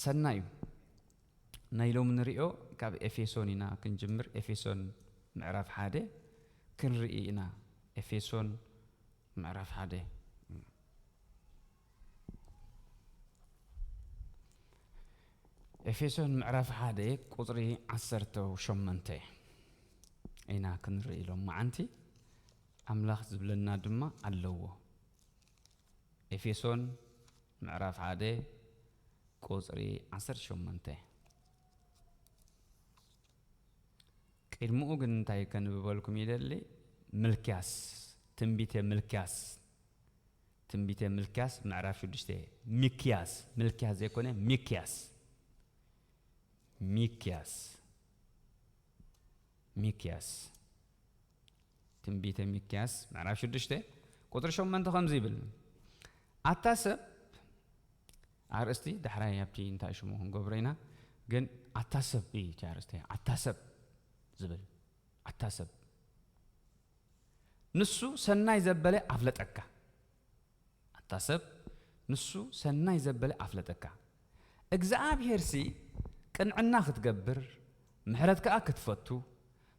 ሰናይ እዩ። ናይ ሎሚ ንሪኦ ካብ ኤፌሶን ኢና ክንጅምር። ኤፌሶን ምዕራፍ ሓደ ክንርኢ ኢና። ኤፌሶን ምዕራፍ ሓደ። ኤፌሶን ምዕራፍ ሓደ ቁጽሪ ዓሰርተ ሸሞንተ ኢና ክንርኢ ሎም መዓንቲ። ኣምላኽ ዝብለና ድማ ኣለዎ። ኤፌሶን ምዕራፍ ሓደ ቁጽሪ ዓሰርተ ሸሞንተ። ቅድሚኡ ግን እንታይ ከንብበልኩም ይደሊ? ምልክያስ፣ ትንቢተ ምልክያስ፣ ትንቢተ ምልክያስ ምዕራፍ ሽዱሽተ። ሚክያስ፣ ምልክያስ ዘይኮነ ሚክያስ፣ ሚክያስ፣ ሚክያስ። ትንቢተ ሚክያስ ምዕራፍ ሽዱሽተ ቁጽሪ ሸሞንተ ከምዚ ይብል፣ ኣታ ሰብ፣ ኣርእስቲ ዳሕራይ ኣብቲ እንታይ ሽሙ ክንገብሮ ኢና፣ ግን ኣታ ሰብ እዩ እቲ ኣርእስቲ። ኣታ ሰብ ዝብል፣ ኣታ ሰብ፣ ንሱ ሰናይ ዘበለ ኣፍለጠካ። ኣታ ሰብ፣ ንሱ ሰናይ ዘበለ ኣፍለጠካ። እግዚኣብሄርሲ ቅንዕና ክትገብር፣ ምሕረት ከኣ ክትፈቱ፣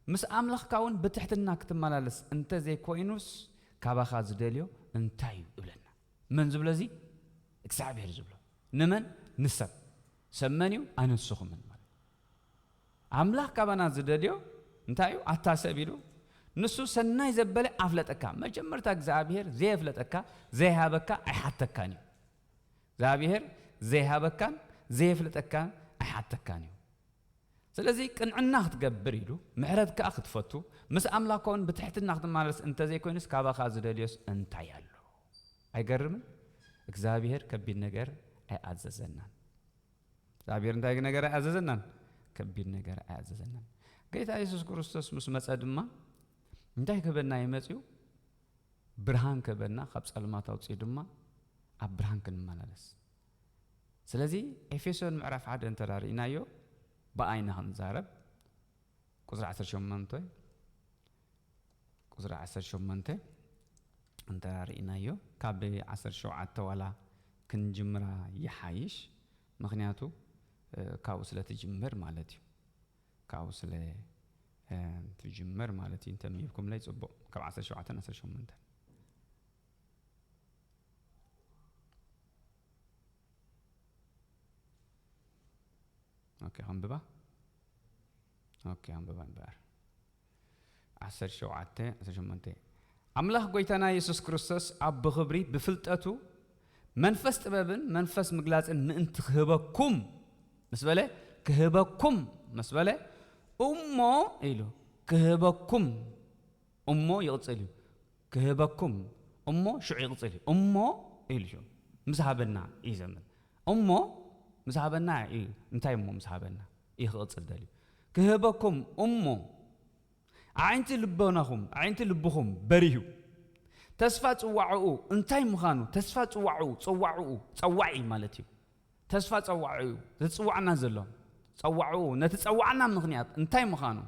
ምስ ኣምላኽካ እውን ብትሕትና ክትመላለስ እንተ ዘይኮይኑስ፣ ካባኻ ዝደልዮ እንታይ እዩ? ይብለና። መን ዝብሎ እዚ? እግዚኣብሄር ዝብሎ። ንመን? ንሰብ። ሰብ መን እዩ? ኣነ ንስኹምን ማለት። ኣምላኽ ካባና ዝደልዮ እንታይ እዩ? ኣታ ሰብ ኢሉ፣ ንሱ ሰናይ ዘበለ ኣፍለጠካ። መጀመርታ እግዚኣብሄር ዘየፍለጠካ፣ ዘይሃበካ ኣይሓተካን እዩ። እግዚኣብሄር ዘይሃበካን ዘየፍለጠካን ኣይሓተካን እዩ። ስለዚ ቅንዕና ክትገብር ኢሉ፣ ምሕረት ከኣ ክትፈቱ፣ ምስ ኣምላኽ ከውን ብትሕትና ክትመላለስ እንተ ዘይኮይኑስ፣ ካባኻ ዝደልዮስ እንታይ ኣሎ? ኣይገርምን? እግዚኣብሄር ከቢድ ነገር ኣይኣዘዘናን። እግዚኣብሄር እንታይ ነገር ኣይኣዘዘናን? ከቢድ ነገር ኣይኣዘዘናን። ጌታ የሱስ ክርስቶስ ምስ መጸ ድማ እንታይ ክህበና እዩ መጺኡ? ብርሃን ክህበና፣ ካብ ጸልማት ኣውጺኡ ድማ ኣብ ብርሃን ክንመላለስ። ስለዚ ኤፌሶን ምዕራፍ ሓደ እንተ ርኢናዮ፣ ብኣይና ክንዛረብ፣ ቁጽሪ ዓሰርተ ሸሞንተ፣ ቁጽሪ ዓሰርተ ሸሞንተ እንተ ርኢናዮ፣ ካብ ዓሰርተ ሸውዓተ ዋላ ክንጅምራ ይሓይሽ። ምኽንያቱ፣ እ፣ ካብኡ ስለ ትጅምር ማለት እዩ። ካብኡ ስለ፣ እ፣ ትጅምር ማለት እዩ። እንተንቢብኩምለይ ጽቡቕ። ካብ ዓሰርተ ሸውዓተ ዓሰርተ ሸሞንተ። ኦኬ፣ ከንብባ። ኦኬ፣ ኣንብባ እምበኣር። ዓሰርተ ሸውዓተ ዓሰርተ ሸሞንተ። ኣምላኽ ጐይታና የሱስ ክርስቶስ ኣብ ብኽብሪ ብፍልጠቱ መንፈስ ጥበብን መንፈስ ምግላጽን ምእንቲ ክህበኩም ምስ በለ፣ ክህበኩም ምስ በለ፣ እሞ ኢሉ፣ ክህበኩም እሞ ይቕጽል እዩ። ክህበኩም እሞ ሽዑ ይቕጽል እዩ። እሞ ኢሉ ሽዑ ምስ ሃበና እዩ ዘምር። እሞ ምስ ሃበና እዩ። እንታይ እሞ ምስ ሃበና እዩ ክቕጽል ደልዩ? ክህበኩም እሞ ኣዒንቲ ልቦናኹም፣ ኣዒንቲ ልብኹም በሪሁ። ተስፋ ጽዋዕኡ እንታይ ምዃኑ፣ ተስፋ ጽዋዕኡ፣ ጽዋዕኡ፣ ጸዋዒ ማለት እዩ። ተስፋ ጸዋዕኡ እዩ። ዘጽዋዕና ዘሎ ጸዋዕኡ፣ ነቲ ጸዋዕና ምኽንያት እንታይ ምዃኑ፣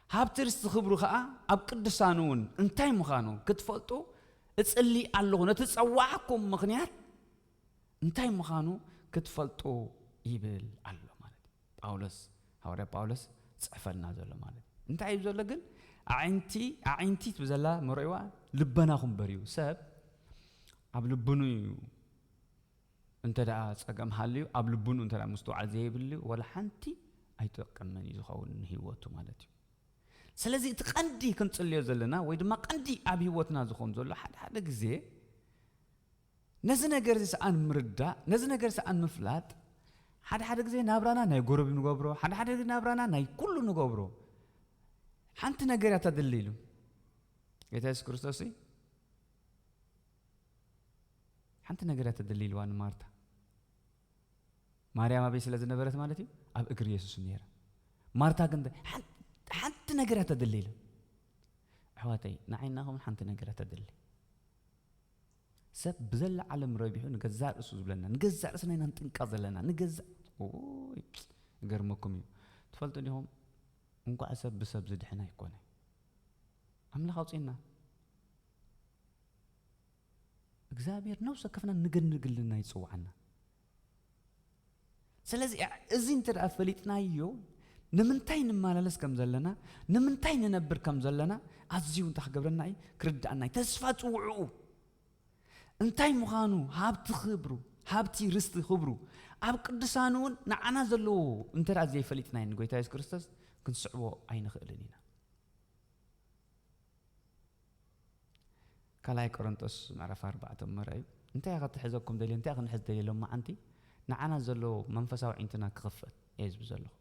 ሃብቲ ርስቲ ክብሩ ኸኣ ኣብ ቅዱሳኑ እውን እንታይ ምዃኑ ክትፈልጡ እጽሊ ኣለኹ። ነቲ ጸዋዕኩም ምኽንያት እንታይ ምዃኑ ክትፈልጡ ይብል ኣሎ ማለት እዩ። ጳውሎስ፣ ሃዋርያ ጳውሎስ ጽሕፈልና ዘሎ ማለት እዩ። እንታይ እዩ ዘሎ ግን? ኣዒንቲ፣ ኣዒንቲ ትብል ዘላ መርዕዋ ልበናኹም በርዩ። ሰብ ኣብ ልብኑ እዩ። እንተ ደኣ ጸገም ሃልዩ፣ ኣብ ልብኑ እንተ ደኣ ምስትውዓል ዘይብሉ፣ ወላ ሓንቲ ኣይጠቅምን እዩ ዝኸውን ንህይወቱ ማለት እዩ። ስለዚ እቲ ቀንዲ ክንጽልዮ ዘለና ወይ ድማ ቀንዲ ኣብ ህይወትና ዝኸውን ዘሎ ሓደ ሓደ ግዜ ነዚ ነገር እዚ ሰኣን ምርዳእ፣ ነዚ ነገር ሰኣን ምፍላጥ፣ ሓደ ሓደ ግዜ ናብራና ናይ ጎረብ ንገብሮ፣ ሓደ ሓደ ግዜ ናብራና ናይ ኩሉ ንገብሮ። ሓንቲ ነገር እያ ተድሊ ኢሉ ጌታ የሱስ ክርስቶስ። ሓንቲ ነገር እያ ተድሊ ኢልዋ ንማርታ። ማርያም ኣበይ ስለ ዝነበረት ማለት እዩ? ኣብ እግሪ የሱስ ነይራ። ማርታ ግን እንታይ? ሓን-፣ ሓንቲ ነገር እያ ተድሊ ኢሉ። ኣሕዋተይ፣ ንዓይና ኸምን ሓንቲ ነገር እያ ተድሊ። ሰብ ብዘላ ዓለም ረቢሑ ንገዛእ ርእሱ ዝብለና፣ ንገዛእ ርእስና ኢና ንጥንቀቕ ዘለና፣ ንገዛእ፣ ኦይ፣ ይገርመኩም እዩ። ትፈልጡ ዲኹም? እንቋዕ ሰብ ብሰብ ዝድሕን ኣይኮነ። ኣምላኽ ኣውፅእና። እግዚኣብሔር ነብሰ ከፍና ንገንግልና ይፅውዓና። ስለዚ እዚ እንተ ደኣ ፈሊጥናዮ፣ ንምንታይ ንመላለስ ከም ዘለና፣ ንምንታይ ንነብር ከም ዘለና ኣዝዩ እንታይ ክገብረና እዩ? ክርድኣና እዩ። ተስፋ ጽውዕኡ። እንታይ ምዃኑ፣ ሃብቲ ክብሩ፣ ሃብቲ ርስቲ ክብሩ፣ ኣብ ቅዱሳን እውን ንዓና ዘለዎ እንተ ደኣ ዘይፈሊጥናዮ ንጎይታ የሱስ ክርስቶስ ክንስዕቦ ኣይንኽእልን ኢና። ካልኣይ ቆሮንቶስ ምዕራፍ ኣርባዕተ እሞ ርኣዩ። እንታይ ኢኻ ክትሕዘኩም ደልየ፣ እንታይ ኢኻ ክንሕዝ ደልየ ሎማዓንቲ? ንዓና ዘሎ መንፈሳዊ ዒንትና ክኽፈት እየ ዝብል ዘለኹ።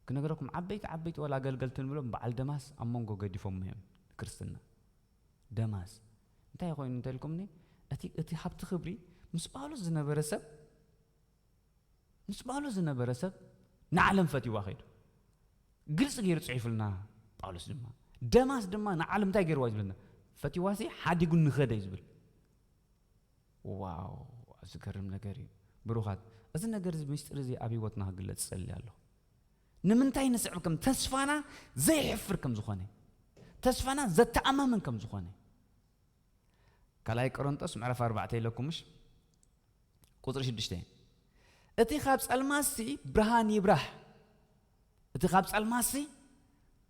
ክነግረኩም፣ ዓበይቲ ዓበይቲ ዋላ ኣገልገልቲ ንብሎም በዓል ደማስ ኣብ መንጎ ገዲፎም እዮም ክርስትና። ደማስ እንታይ ኮይኑ እንተልኩምኒ፣ እቲ፣ እቲ ሃብቲ ክብሪ ምስ ጳውሎስ ዝነበረ ሰብ፣ ምስ ጳውሎስ ዝነበረ ሰብ ንዓለም ፈትይዋ ከይዱ። ግልፂ ገይሩ ፅሒፉልና ጳውሎስ ድማ። ደማስ ድማ ንዓለም እንታይ ገይርዋ እዩ ዝብለና? ፈትይዋሲ ሓዲጉ ንኸደ እዩ ዝብል። ዋው፣ ዝገርም ነገር እዩ። ብሩኻት፣ እዚ ነገር እዚ፣ ምስጢር እዚ ኣብ ህይወትና ክግለጽ እጸሊ ኣለኹ። ንምንታይ ንስዕብ ከም ተስፋና ዘይሕፍር ከም ዝኾነ፣ ተስፋና ዘተኣማምን ከም ዝኾነ። ካልኣይ ቆሮንቶስ ምዕራፍ ኣርባዕተ ኢለኩም ምሽ? ቁጽሪ ሽዱሽተ። እቲ ካብ ጸልማትሲ ብርሃን ይብራህ፣ እቲ ካብ ጸልማትሲ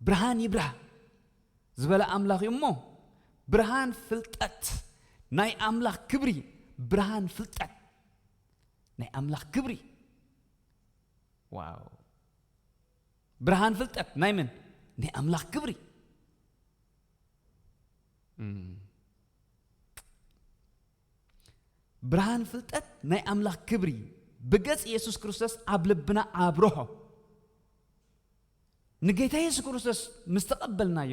ብርሃን ይብራህ ዝበለ ኣምላኽ እዩ እሞ፣ ብርሃን ፍልጠት ናይ ኣምላኽ ክብሪ፣ ብርሃን ፍልጠት ናይ ኣምላኽ ክብሪ። ዋው! ብርሃን ፍልጠት ናይ መን? ናይ ኣምላኽ ክብሪ። እም። ብርሃን ፍልጠት ናይ ኣምላኽ ክብሪ ብገጽ የሱስ ክርስቶስ ኣብ ልብና ኣብርሆ። ንጌታ የሱስ ክርስቶስ ምስ ተቐበልናዮ፣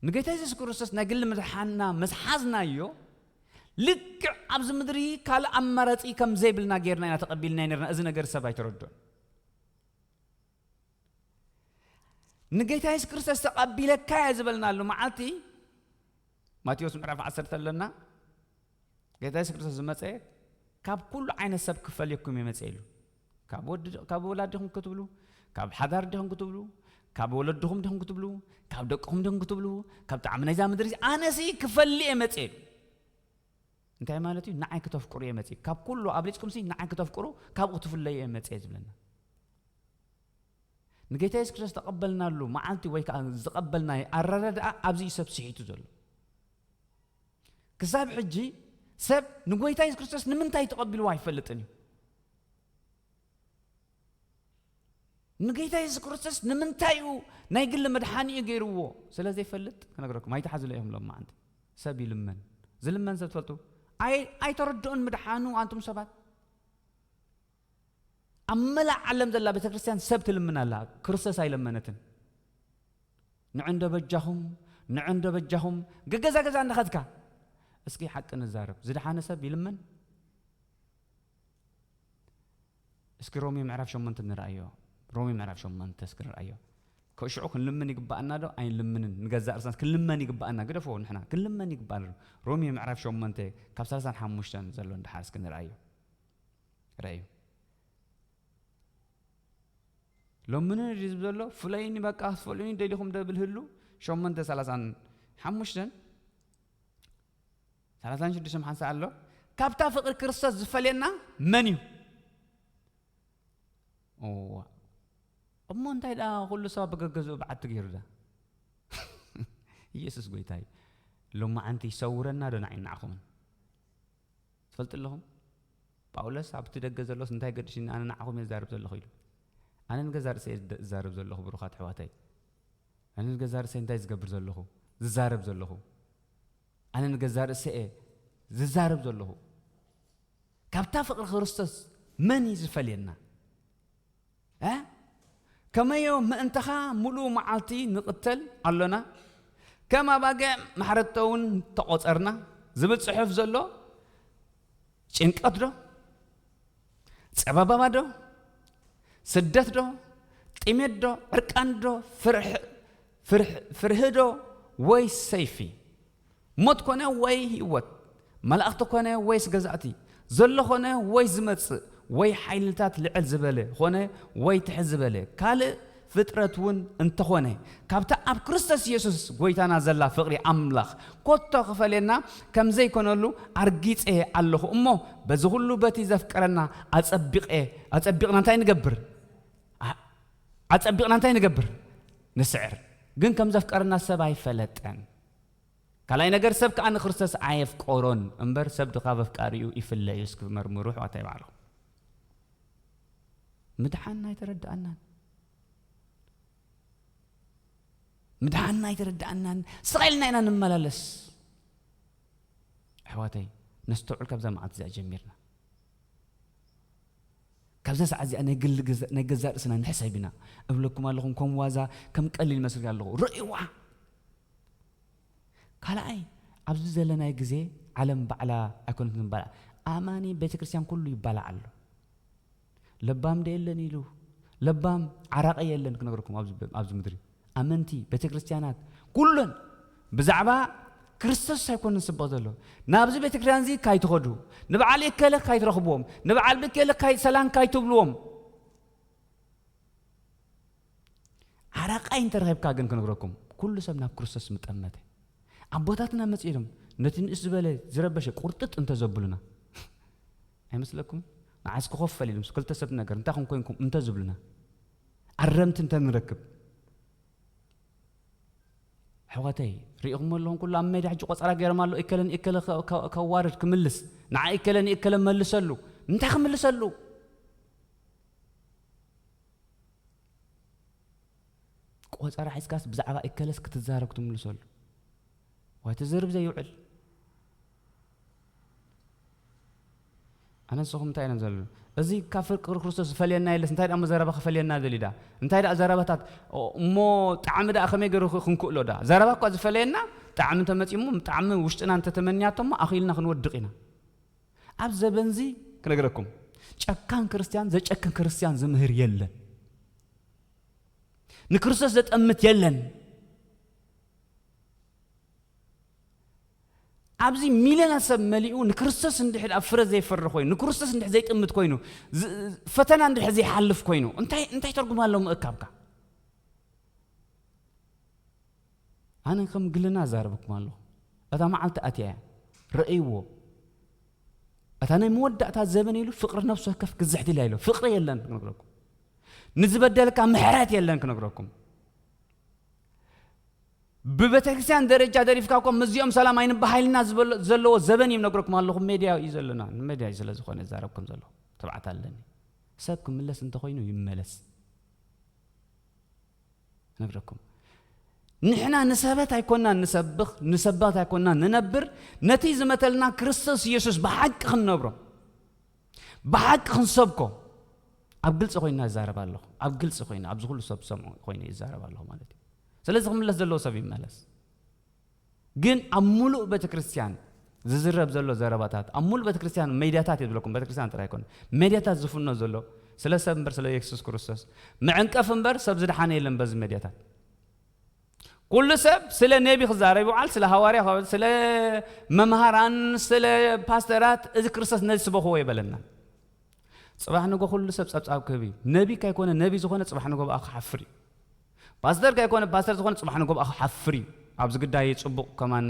ንጌታ የሱስ ክርስቶስ ናይ ግሊ መድሓንና ምስ ሓዝናዮ፣ ልክዕ ኣብዚ ምድሪ ካልእ ኣማራጺ ከም ዘይብልና ጌርና ኢና ተቐቢልናዮ ኔርና። እዚ ነገር ሰብ ኣይተረድኦን። ንጌታ የሱስ ክርስቶስ ተቐቢለካ እየ ዝበልናሉ መዓልቲ፣ ማቴዎስ ምዕራፍ ዓሰርተ ኣለና። ጌታ የሱስ ክርስቶስ ዝመጸ ካብ ኩሉ ዓይነት ሰብ ክፈልየኩም እየ መጸ ኢሉ። ካብ ወዲ፣ ካብ ወላዲኹም ክትብሉ፣ ካብ ሓዳር ዲኹም ክትብሉ፣ ካብ ወለድኹም ዲኹም ክትብሉ፣ ካብ ደቅኹም ዲኹም ክትብሉ፣ ካብ ጣዕሚ ናይዛ ምድሪ፣ ኣነሲ ክፈሊ እየ መጸ ኢሉ። እንታይ ማለት እዩ? ንዓይ ክተፍቅሩ እየ መጸ። ካብ ኩሉ ኣብሊጽኩምሲ ንዓይ ክተፍቅሩ፣ ካብኡ ክትፍለዩ እየ መጸ ዝብለና። ንጌታ የሱስ ክርስቶስ ተቐበልናሉ መዓልቲ ወይ ከዓ ዝቐበልናዮ ኣረዳድኣ ኣብዚ እዩ ሰብ ስሒቱ ዘሎ። ክሳብ ሕጂ ሰብ ንጎይታ የሱስ ክርስቶስ ንምንታይ ተቐቢልዎ ኣይፈልጥን እዩ። ንጌታ የሱስ ክርስቶስ ንምንታይ እዩ ናይ ግሊ መድሓኒኡ ገይርዎ ስለ ዘይፈልጥ፣ ክነግረኩም ኣይትሓዝለ እዮም ሎም መዓንቲ። ሰብ ይልመን። ዝልመን ሰብ ትፈልጡ? ኣይ-፣ ኣይተረድኦን ምድሓኑ ኣንቱም ሰባት። ኣብ መላእ ዓለም ዘላ ቤተ ክርስቲያን ሰብ ትልምን ኣላ፣ ክርስቶስ ኣይለመነትን። ንዑ እንዶ በጃኹም፣ ንዑ እንዶ በጃኹም፣ ገገዛ ገዛ እንዳኸድካ። እስኪ ሓቂ ንዛረብ፣ ዝደሓነ ሰብ ይልመን? እስኪ ሮሜ ምዕራፍ ሸሞንተ ንርኣዮ። ሮሜ ምዕራፍ ሸሞንተ እስኪ ንርኣዮ። ከ-፣ ሽዑ ክንልምን ይግባኣና ዶ? ኣይንልምንን። ንገዛእ ርእስና ክንልመን ይግባኣና። ግደፎ ንሕና። ክንልመን ይግባኣና ዶ? ሮሜ ምዕራፍ ሸሞንተ ካብ ሰላሳን ሓሙሽተን ዘሎ እንድሓር እስኪ ንርኣዮ። ርኣዩ። ሎምኒ ድዩ ዝብል ዘሎ? ፍለዩኒ በቃ፣ ክትፈልዩኒ ደሊኹም ዶ ብል ህሉ? ሸሞንተ ሰላሳን ሓሙሽተን፣ ሰላሳን ሽዱሽተን ሓንሳእ ኣሎ። ካብታ ፍቕሪ ክርስቶስ ዝፈልየና መን እዩ? እዋ። እሞ እንታይ ደኣ ኩሉ ሰብ ብገገዝኡ በዓቲ ገይሩ ዳ? ኢየሱስ ጎይታ እዩ። ሎማዓንቲ ይሰውረና ዶ ንዓይ ንዓኹምን? ትፈልጡ ኣለኹም? ጳውሎስ ኣብቲ ደገ ዘሎስ እንታይ ገድሽኒ፣ ኣነ ንዓኹም እየ ዝዛረብ ዘለኹ ኢሉ። ኣነ ንገዛ ርእሰይ እየ ዝደ-፣ ዝዛረብ ዘለኹ ብሩኻት ኣሕዋተይ። ኣነ ንገዛ ርእሰይ እንታይ ዝገብር ዘለኹ? ዝዛረብ ዘለኹ። ኣነ ንገዛ ርእሰይ እየ ዝዛረብ ዘለኹ። ካብታ ፍቕሪ ክርስቶስ መን እዩ ዝፈልየና? እ? ከመዮ ምእንተኻ ምሉእ መዓልቲ ንቕተል ኣሎና? ከም ኣባግዕ ማሕረድቶ እውን ተቖጸርና ዝብል ጽሑፍ ዘሎ ጭንቀት ዶ? ጸበባ ዶ? ስደት ዶ? ጥሜት ዶ? ዕርቃን ዶ? ፍርሕ-፣ ፍርሕ-፣ ፍርሂ ዶ? ወይ ሰይፊ? ሞት ኮነ ወይ ህይወት፣ መላእኽቲ ኮነ ወይስ ገዛእቲ፣ ዘሎ ኮነ ወይ ዝመጽእ፣ ወይ ሓይልታት ልዕል ዝበለ ኮነ ወይ ትሕት ዝበለ፣ ካልእ ፍጥረት እውን እንተኾነ፣ ካብታ ኣብ ክርስቶስ የሱስ ጐይታና ዘላ ፍቕሪ ኣምላኽ ኮቶ ክፈልየና ከም ዘይኮነሉ ኣርጊጸ ኣለኹ እሞ፣ በዚ ኹሉ በቲ ዘፍቀረና ኣጸቢቐ-፣ ኣጸቢቕና እንታይ ንገብር? ኣ-፣ ኣጸቢቕና እንታይ ንገብር? ንስዕር። ግን ከም ዘፍቀረና ሰብ ኣይፈለጠን። ካልኣይ ነገር፣ ሰብ ከኣ ንክርስቶስ ኣየፍቀሮን እምበር፣ ሰብ ድኻ በፍቃሪኡ ይፍለ እዩ። እስኪ መርምሩ፣ ኣሕዋተይ ባዕልኹም። ምድሓን ኣይተረድኣናን። ምድሓን ኣይተረድኣናን። ስቕ ኢልና ኢና ንመላለስ። ኣሕዋተይ፣ ነስተውዕል ካብዛ መዓልቲ እዚኣ ጀሚርና። ካብዛ ሰዓት እዚኣ ናይ ግሊ ገዛ-፣ ናይ ገዛእ ርእስና ንሕሰብ ኢና። እብለኩም ኣለኹም፣ ከም ዋዛ፣ ከም ቀሊል መስልኪ ኣለኹ። ርእይዋ። ካልኣይ፣ ኣብዚ ዘለናይ ግዜ ዓለም ባዕላ ኣይኮነትን ትባላዕ። ኣማኒ ቤተ ክርስቲያን ኩሉ ይባላዕ ኣሎ። ለባም ዶ የለን ኢሉ፣ ለባም ዓራቂ የለን ክነግረኩም ኣብዚ፣ ኣብዚ ምድሪ። ኣመንቲ፣ ቤተ ክርስቲያናት፣ ኩለን ብዛዕባ ክርስቶስ ኣይኮነን ዝስበኽ ዘሎ። ናብዚ ቤተ ክርስቲያን እዚ ካይትኸዱ፣ ንበዓል እከለ ካይትረኽብዎም፣ ንበዓል ብከለ ካይ-፣ ሰላም ካይትብልዎም። ዓራቃይ እንተረኺብካ ግን ክነግረኩም፣ ኩሉ ሰብ ናብ ክርስቶስ ምጠመተ። ኣቦታትና መጺኦም ነቲ ንእስ ዝበለ ዝረበሸ ቁርጥጥ እንተዘብሉና፣ ኣይመስለኩም? ንዓስ ክኸፈል ኢሉ ምስ ክልተ ሰብ ነገር እንታይ ከም ኮንኩም እንተዝብሉና፣ ኣረምቲ እንተንረክብ። ኣሕዋተይ፣ ሪኢኹም ኣለኹም፣ ኩሉ ኣብ ሜዳ ሕጂ ቆጸራ ገይሮም ኣለዉ። እከለ ንእከለ ከ-፣ ከ-፣ ከዋርድ ክምልስ፣ ንዓ እከለ ንእከለ መልሰሉ። እንታይ ክምልሰሉ? ቆጸራ ሒዝካስ ብዛዕባ እከለስ ክትዛረብ ክትምልሰሉ። ዋይ፣ ተዘርብ ዘይውዕል። ኣነ ንስኹም እንታይ ኢና ዘለና? እዚ ካብ ፍቅሪ ክርስቶስ ዝፈልየና የለስ። እንታይ ደኣ እሞ ዘረባ ክፈልየና ደልዩ ደኣ? እንታይ ደኣ ዘረባታት? ኦ፣ እሞ ጣዕሚ ደኣ ከመይ ገይሩ ክ-፣ ክንክእሎ ደኣ? ዘረባ እኳ ዝፈለየና፣ ጣዕሚ እንተመጺኡ እሞ፣ ጣዕሚ ውሽጥና እንተተመንያቶ እሞ፣ ኣኺልና ክንወድቕ ኢና። ኣብ ዘበንዚ ክነግረኩም፣ ጨካን ክርስትያን ዘጨክን ክርስትያን ዝምህር የለን። ንክርስቶስ ዘጠምት የለን። ኣብዚ ሚልዮናት ሰብ መሊኡ ንክርስቶስ እንድሕር ኣብ ፍረ ዘይፈሪ ኮይኑ፣ ንክርስቶስ እንድሕር ዘይጥምት ኮይኑ፣ ዝ-፣ ፈተና እንድሕር ዘይሓልፍ ኮይኑ፣ እንታይ፣ እንታይ ትርጉም ኣለዎ ምእካብካ? ኣነ ከም ግልና እዛረበኩም ኣለኹ። እታ መዓልቲ ኣትያ እያ። ረእይዎ። እታ ናይ መወዳእታ ዘበን ኢሉ ፍቕሪ ነፍሲ ወከፍ ክዝሕትል ኢሉ። ፍቕሪ የለን ክነግረኩም። ንዝበደልካ ምሕረት የለን ክነግረኩም። ብቤተክርስትያን ደረጃ ደሪፍካ እኮ ምስዚኦም ሰላም ኣይንበሃይልና ዝበሎ-፣ ዘለዎ ዘበን እዩ ነግረኩም ኣለኹ። ሜድያ እዩ ዘለና። ንሜድያ እዩ ስለ ዝኾነ እዛረብ ከም ዘለኹ ትብዓት ኣለኒ። ሰብ ክምለስ እንተኾይኑ ይመለስ። ነግረኩም። ንሕና ንሰበት ኣይኮናን ንሰብኽ፣ ንሰባት ኣይኮናን ንነብር፣ ነቲ ዝመተልና ክርስቶስ ኢየሱስ ብሓቂ ክንነብሮ፣ ብሓቂ ክንሰብኮ፣ ኣብ ግልጺ ኮይና ይዛረብ ኣለኹ። ኣብ ግልጺ ኮይና፣ ኣብዚ ኩሉ ሰብ ዝሰምዖ ኮይነ ይዛረብ ኣለኹ ማለት እዩ። ስለዚ ክምለስ ዘለዎ ሰብ ይመለስ። ግን ኣብ ሙሉእ ቤተክርስትያን ዝዝረብ ዘሎ ዘረባታት፣ ኣብ ሙሉእ ቤተክርስትያን ሜድያታት እየ ዝብለኩም፣ ቤተክርስትያን ጥራይ ኣይኮነ፣ ሜድያታት ዝፍኖ ዘሎ ስለ ሰብ እምበር ስለ የሱስ ክርስቶስ፣ መዕንቀፍ እምበር ሰብ ዝደሓነ የለን በዚ ሜድያታት። ኩሉ ሰብ ስለ ነቢ ክዛረብ ይውዓል፣ ስለ ሃዋርያ ክዛረብ፣ ስለ መምሃራን፣ ስለ ፓስተራት፣ እዚ ክርስቶስ ነዚ ስበኽዎ ይበለና። ጽባሕ ንጎ ኩሉ ሰብ ጸብጻብ ክህብ እዩ። ነቢ ካይኮነ ነቢ ዝኾነ ጽባሕ ንጎ ብኣ ክሓፍር እዩ። ፓስተር ካይኮነ ፓስተር ዝኾነ ጽባሕ ንጎ ብኣ ክሓፍር እዩ። ኣብዚ ግዳይ ጽቡቕ ከማን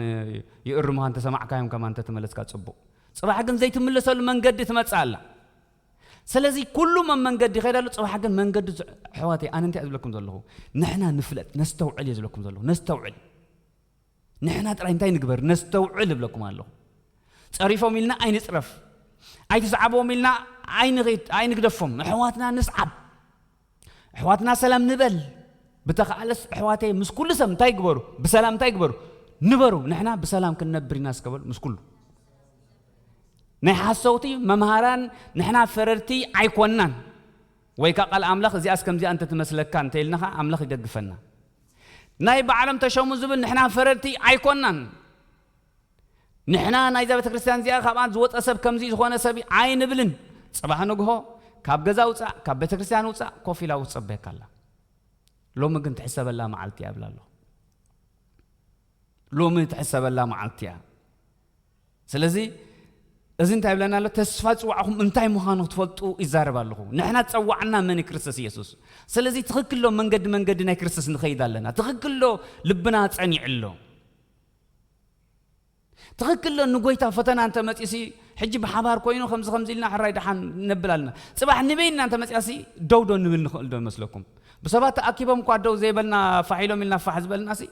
ይእርሙኻ እንተሰማዕካዮም ከማን እንተተመለስካ ጽቡቕ። ጽባሕ ግን ዘይትምለሰሉ መንገዲ ትመጽእ ኣላ። ስለዚ ኩሉ መ-፣ መንገዲ ይኸይድ ኣሎ፣ ጽባሕ ግን መንገዲ ዝ-፣ ኣሕዋተይ፣ ኣነ እንታይ ዝብለኩም ዘለኹ? ንሕና ንፍለጥ፣ ነስተውዕል እየ ዝብለኩም ዘለኹ። ነስተውዕል። ንሕና ጥራይ እንታይ ንግበር? ነስተውዕል እብለኩም ኣለኹ። ጸሪፎም ኢልና ኣይንጽረፍ። ኣይትስዓቦም ኢልና ኣይንኺድ፣ ኣይንግደፎም። ኣሕዋትና ንስዓብ። ኣሕዋትና ሰላም ንበል። ብተኻእለስ ኣሕዋተይ ምስ ኩሉ ሰብ እንታይ ግበሩ? ብሰላም እንታይ ግበሩ? ንበሩ። ንሕና ብሰላም ክንነብር ኢና እስከ በሉ ምስ ኩሉ። ናይ ሓሰውቲ መምሃራን ንሕና ፈረድቲ ኣይኮናን። ወይ ከኣ ቃል ኣምላኽ እዚኣስ ከምዚኣ እንተትመስለካ እንተኢልና ኸኣ ኣምላኽ ይደግፈና። ናይ ባዕሎም ተሸሙ ዝብል ንሕና ፈረድቲ ኣይኮናን። ንሕና ናይዛ ቤተ ክርስቲያን እዚኣ ካብኣ ዝወጸ ሰብ ከምዚ ዝኾነ ሰብ ኣይንብልን። ጽባሕ ንግሆ ካብ ገዛ ውጻእ፣ ካብ ቤተ ክርስቲያን ውጻእ፣ ኮፍ ኢላ ውጽእ በካ ኣላ። ሎሚ ግን ትሕሰበላ መዓልቲ እያ እብላ ኣለኹ። ሎሚ ትሕሰበላ መዓልቲ እያ። ስለዚ እዚ እንታይ ይብለና ኣሎ? ተስፋ ጽዋዕኹም እንታይ ምዃኑ ክትፈልጡ ይዛረብ ኣለኹ። ንሕና ዝጸዋዕና መን? ክርስቶስ ኢየሱስ። ስለዚ ትኽክል ዶ መንገዲ፣ መንገዲ ናይ ክርስቶስ ንኸይድ ኣለና? ትኽክል ዶ ልብና ጸኒዑ ኣሎ? ትኽክል ዶ ንጎይታ ፈተና እንተ መጺኡሲ፣ ሕጂ ብሓባር ኮይኑ ከምዚ ከምዚ ኢልና ሕራይ ደሓን ነብል ኣለና። ጽባሕ ንበይና እንተ መጺኣሲ፣ ደው ዶ ንብል ንኽእል ዶ ይመስለኩም? ብሰባት ተኣኪቦም እኳ ደው ዘይበልና፣ ፋሕ ኢሎም ኢልና ፋሕ ዝበልናሲ፣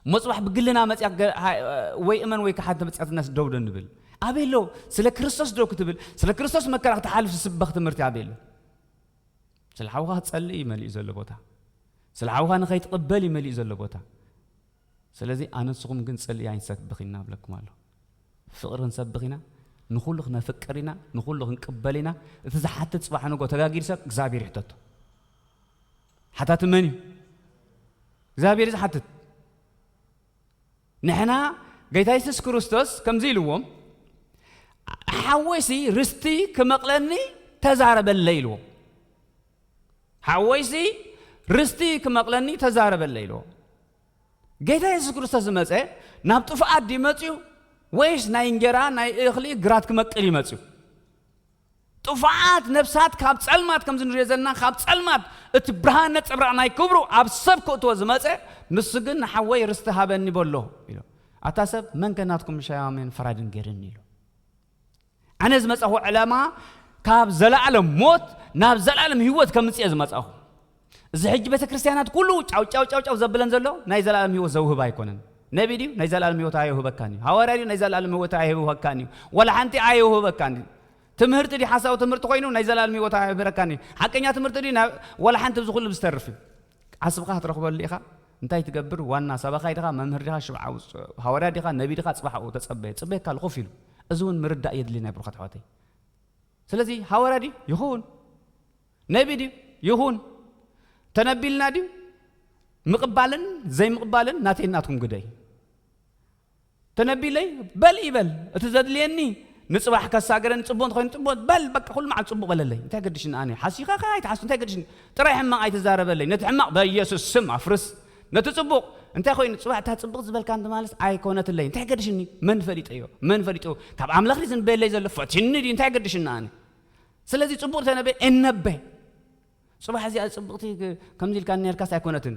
እሞ ጽባሕ ብግልና መጺኣ ገ-፣ ሃ-፣ ወይ እመን ወይ ከሓድ እንተ መጺኣትናሲ ደው ዶ ንብል? ኣበይ ኣሎ? ስለ ክርስቶስ ዶ ክትብል? ስለ ክርስቶስ መከራ ክትሓልፍ ዝስበኽ ትምህርቲ ኣበይ ኣሎ? ስለ ሓውኻ ክትጸልእ እዩ መሊኡ ዘሎ ቦታ። ስለ ሓውኻ ንኸይትቕበል እዩ መሊኡ ዘሎ ቦታ። ስለዚ ኣነ ንስኹም ግን ጽልኢ ኣይንሰብኽ ኢና እብለኩም ኣለኹ። ፍቕሪ ክንሰብኽ ኢና፣ ንኹሉ ክነፍቅር ኢና፣ ንኹሉ ክንቅበል ኢና። እቲ ዝሓትት ጽባሕ ንጎ ተጋጊሩ ሰብ እግዚኣብሔር ይሕተቶ። ሓታቲ መን እዩ? እግዚኣብሔር እዩ ዝሓትት። ንሕና፣ ጌታ የሱስ ክርስቶስ ከምዚ ኢልዎም፣ "ሓወይሲ ርስቲ ክመቕለኒ ተዛረበለይ" ኢልዎም። "ሓወይሲ ርስቲ ክመቕለኒ ተዛረበለይ" ኢልዎም። ጌታ የሱስ ክርስቶስ ዝመጸ ናብ ጥፍኣት ድዩ መጽዩ፣ ወይስ ናይ እንጀራ ናይ እኽሊ ግራት ክመቅል እዩ መጽዩ? ጥፉዓት ነፍሳት ካብ ጸልማት ከም ዝንሪኦ ዘለና፣ ካብ ጸልማት እቲ ብርሃን ነጸብራቕ ናይ ክብሩ ኣብ ሰብ ክእትዎ ዝመጸ፣ ንሱ ግን "ንሓወይ ርስቲ ሃበኒ" በሎ ኢሉ። ኣታ ሰብ፣ "መን ከ ናትኩም ሻያሜን ፈራድን ገይርኒ?" ኢሉ። ኣነ ዝመጻኹ ዕላማ ካብ ዘላለም ሞት ናብ ዘላለም ህይወት ከምጽእ እየ ዝመጻኹ። እዚ ሕጂ ቤተ ክርስቲያናት ኩሉ ጫው ጫው ጫው ጫው ዘብለን ዘሎ ናይ ዘላለም ህይወት ዘውህብ ኣይኮነን። ነቢ ድዩ? ናይ ዘላለም ህይወት ኣየውህበካን እዩ። ሃዋርያ ድዩ? ናይ ዘላለም ህይወት ኣየውህበካን እዩ። ወላ ሓንቲ ኣየውህበካን እዩ። ትምህርቲ ድዩ? ሓሳዊ ትምህርቲ ኮይኑ ናይ ዘላለም ህይወት ኣየውህበካን እዩ። ሓቀኛ ትምህርቲ ድዩ? ና-፣ ወላ ሓንቲ ኣብዚ ኩሉ ብዝተርፍ እዩ። ዓስብኻ ክትረኽበሉ ኢኻ። እንታይ ትገብር? ዋና ሰባኻይ ዲኻ? መምህር ዲኻ? ሽብዓ ውፅ-፣ ሃዋርያ ዲኻ? ነቢ ዲኻ? ጽባሕ ኣብኡ ተጸበየ። ጽበየካ ኣሎ ኮፍ ኢሉ። እዚ እውን ምርዳእ የድሊ ናይ ብሩኻት ኣሕዋተይ። ስለዚ ሃዋርያ ድዩ? ይኹን። ነቢ ድዩ? ይኹን። ተነቢልና ድዩ? ምቕባልን ዘይምቕባልን ናተይ ናትኩም ግደይ። ተነቢለይ በል ይበል። እቲ ዘድልየኒ ንጽባሕ ከሳግረኒ ጽቡቕ እንተኾይኑ ጽቡቕ በል፣ በቃ ኩሉ መዓልቲ ጽቡቕ በለለይ። እንታይ ገድሽኒ ኣነ? ሓሲኻ ከ ኣይትሓሱ፣ እንታይ ገድሽኒ? ጥራይ ሕማቕ ኣይትዛረበለይ። ነቲ ሕማቕ በኢየሱስ ስም ኣፍርስ። ነቲ ጽቡቕ እንታይ ኮይኑ? ጽባሕ እታ ጽቡቕ ዝበልካ እንተ ማለት ኣይኮነትለይ። እንታይ ገድሽኒ? መን ፈሊጠዮ? መን ፈሊጡ? ካብ ኣምላኽ ድዩ ዝንበየለይ ዘሎ? ፈቲኒ ድዩ? እንታይ ገድሽኒ ኣነ? ስለዚ ጽቡቕ ተነበየ፣ እነበ። ጽባሕ እዚኣ ጽብቕቲ ክ-፣ ከምዚ ኢልካ ነርካስ ኣይኮነትን።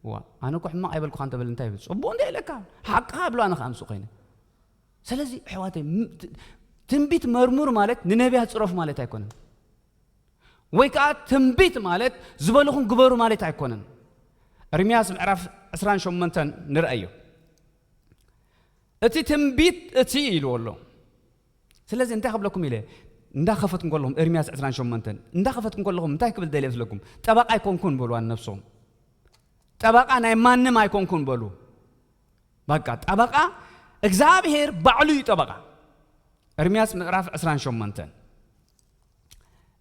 ዋ፣ ኣነ እኮ ሕማቕ ኣይበልኩኻን ተበል እንታይ ይብል? ጽቡቕ እንደ ኢለካ፣ ሓቅኻ ብሎ ኣነ ከኣ ምስኡ ኮይነ። ስለዚ ኣሕዋተይ፣ ም-፣ ት-፣ ትንቢት መርምሩ ማለት ንነቢያት ጽረፉ ማለት ኣይኮነን። ወይ ከኣ ትንቢት ማለት ዝበልኹም ግበሩ ማለት ኣይኮነን። ኤርምያስ ምዕራፍ ዕስራን ሸሞንተን ንርኣዮ። እቲ ትንቢት እቲ ኢልዎ ኣሎ። ስለዚ እንታይ ክብለኩም ኢለ፣ እንዳኸፈትኩም ከለኹም፣ ኤርምያስ ዕስራን ሸሞንተን፣ እንዳኸፈትኩም ከለኹም እንታይ ክብል ደልየ መስለኩም? ጠበቃ ኣይኮንኩን በሉ ንነብሶም። ጠበቃ ናይ ማንም ኣይኮንኩን በሉ። በቃ ጠበቃ እግዚኣብሔር ባዕሉ እዩ ጠበቃ። ኤርምያስ ምዕራፍ ዕስራን ሸሞንተን።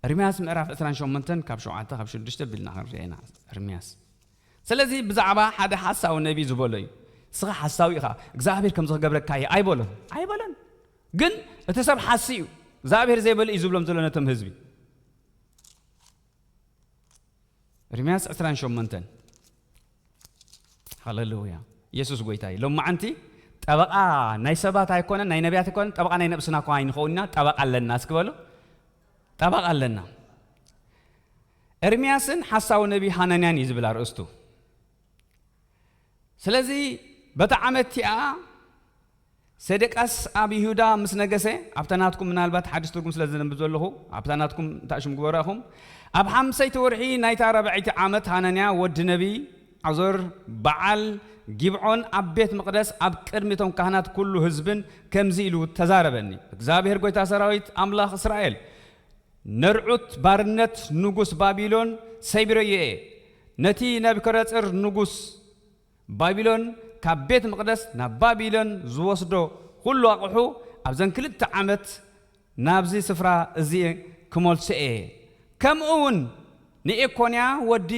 ኤርምያስ ምዕራፍ ዕስራን ሸሞንተን ካብ ሸውዓተ ካብ ሽዱሽተ ቢልና ክንሪኦ ኢና። ኤርምያስ። ስለዚ ብዛዕባ ሓደ ሓሳዊ ነቢ ዝበሎ እዩ። "ንስኻ ሓሳዊ ኢኻ፣ እግዚኣብሔር ከምዚ ክገብረካ እዩ" ኣይበሎን። ኣይበሎን። ግን እቲ ሰብ ሓሲ እዩ። እግዚኣብሔር ዘይበሎ እዩ ዝብሎም ዘሎ ነቶም ህዝቢ። ኤርምያስ ዕስራን ሸሞንተን። ሃሌሉያ። ኢየሱስ ጎይታ እዩ። ሎማዓንቲ ጠበቃ ናይ ሰባት ኣይኮነን፣ ናይ ነቢያት ኣይኮነን፣ ጠበቃ ናይ ነብስና እኳ ኣይንኸውን ኢና፣ ጠበቃ ኣለና። እስኪ በሉ፣ ጠበቃ ኣለና። ኤርምያስን ሓሳዊ ነቢ ሃናንያን እዩ ዝብል ኣርእስቱ። ስለዚ በታ ዓመት እቲኣ ሰደቃስ ኣብ ይሁዳ ምስ ነገሰ፣ ኣብታ ናትኩም ምናልባት ሓድሽ ትርጉም ስለ ዘንብብ ዘለኹ፣ ኣብታ ናትኩም እንታይ ሽም ግበሩ ኢኹም። ኣብ ሓምሰይቲ ወርሒ ናይታ ራብዐይቲ ዓመት ሃናንያ ወዲ ነቢ ዓዞር በዓል ጊብዖን ኣብ ቤት መቕደስ ኣብ ቅድሚ እቶም ካህናት ኩሉ ህዝብን ከምዚ ኢሉ ተዛረበኒ። እግዚኣብሔር ጎይታ ሰራዊት ኣምላኽ እስራኤል ነርዑት ባርነት ንጉስ ባቢሎን ሰይብረዮ እየ። ነቲ ነብከረጽር ንጉስ ባቢሎን ካብ ቤት መቕደስ ናብ ባቢሎን ዝወስዶ ኩሉ ኣቕሑ ኣብዘን ክልተ ዓመት ናብዚ ስፍራ እዚ ክመልሶ እየ። ከምኡ እውን ንኤኮንያ ወዲ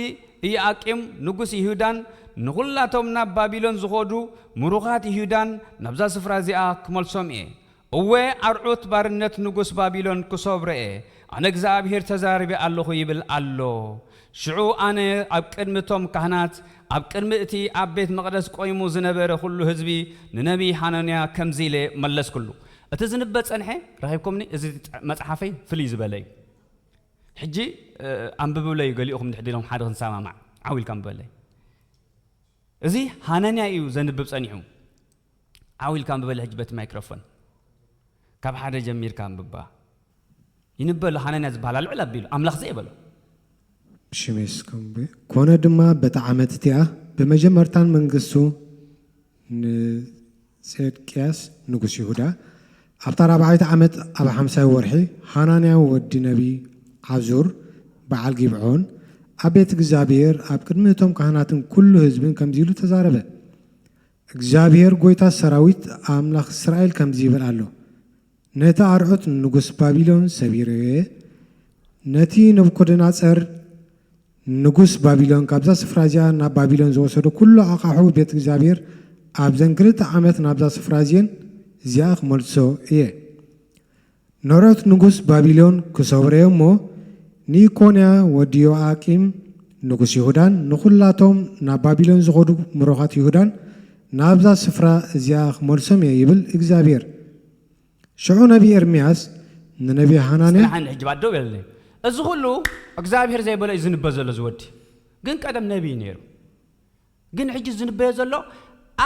ኢዮኣቂም ንጉስ ይሁዳን ንኹላቶም ናብ ባቢሎን ዝኸዱ ምሩኻት ይሁዳን ናብዛ ስፍራ እዚኣ ክመልሶም እየ። እወ፣ ኣርዑት ባርነት ንጉስ ባቢሎን ክሰብሮ እየ። ኣነ እግዚኣብሄር ተዛሪበ ኣለኹ ይብል ኣሎ። ሽዑ ኣነ ኣብ ቅድሚ እቶም ካህናት፣ ኣብ ቅድሚ እቲ ኣብ ቤት መቕደስ ቆይሙ ዝነበረ ኹሉ ህዝቢ ንነቢይ ሃናንያ ከምዚ ኢለ መለስኩሉ። እቲ ዝንበ ጸንሐ ረኺብኩምኒ፣ እዚ መጽሓፈይ ፍልይ ዝበለ እዩ። ሕጂ፣ እ፣ ኣንብብለይ ገሊኡኹም ድሕር ኢሎም ሓደ ክንሰማማዕ ዓው ኢልካ ኣንብበለይ። እዚ ሃናንያ እዩ ዘንብብ ጸኒሑ። ዓው ኢልካ ኣንብበለይ ሕጂ በቲ ማይክሮፎን። ካብ ሓደ ጀሚርካ ኣንብባ። ይንበ ኣሎ ሃናንያ ዝበሃል ኣልዕል ኣቢሉ፣ ኣምላኽ ዘይ በሎ። ሽሜስ ከምቡ ኮነ ድማ በታ ዓመት እቲኣ ብመጀመርታን መንግስቱ ንጼድቅያስ ንጉስ ይሁዳ ኣብታ ራብዓይቲ ዓመት ኣብ ሓምሳይ ወርሒ ሃናንያ ወዲ ነቢ ዓዙር በዓል ጊብዖን ኣብ ቤት እግዚኣብሔር ኣብ ቅድሚ እቶም ካህናትን ኩሉ ህዝብን ከምዚ ኢሉ ተዛረበ። እግዚኣብሔር ጎይታ ሰራዊት ኣምላኽ እስራኤል ከምዚ ይብል ኣሎ፣ ነቲ ኣርዑት ንጉስ ባቢሎን ሰቢረዮ እየ። ነቲ ነቡኮደነጸር ንጉስ ባቢሎን ካብዛ ስፍራ እዚኣ ናብ ባቢሎን ዝወሰዶ ኩሉ ኣቓሑ ቤት እግዚኣብሔር ኣብዘን ክልተ ዓመት ናብዛ ስፍራ እዚን እዚኣ ክመልሶ እየ። ነርዑት ንጉስ ባቢሎን ክሰብረዮ እሞ ንኢኮንያ ወዲ ዮኣቂም ንጉስ ይሁዳን ንኹላቶም ናብ ባቢሎን ዝኸዱ ምሩኻት ይሁዳን ናብዛ ስፍራ እዚኣ ክመልሶም እየ ይብል እግዚኣብሔር። ሽዑ ነቢ ኤርምያስ ንነቢ ሃናንያ ጽንሓኒ ሕጂ ባዶ በለለይ። እዚ ኩሉ እግዚኣብሔር ዘይበሎ እዩ ዝንበ ዘሎ ዝወዲ። ግን ቀደም ነቢ እዩ ነይሩ። ግን ሕጂ ዝንበዮ ዘሎ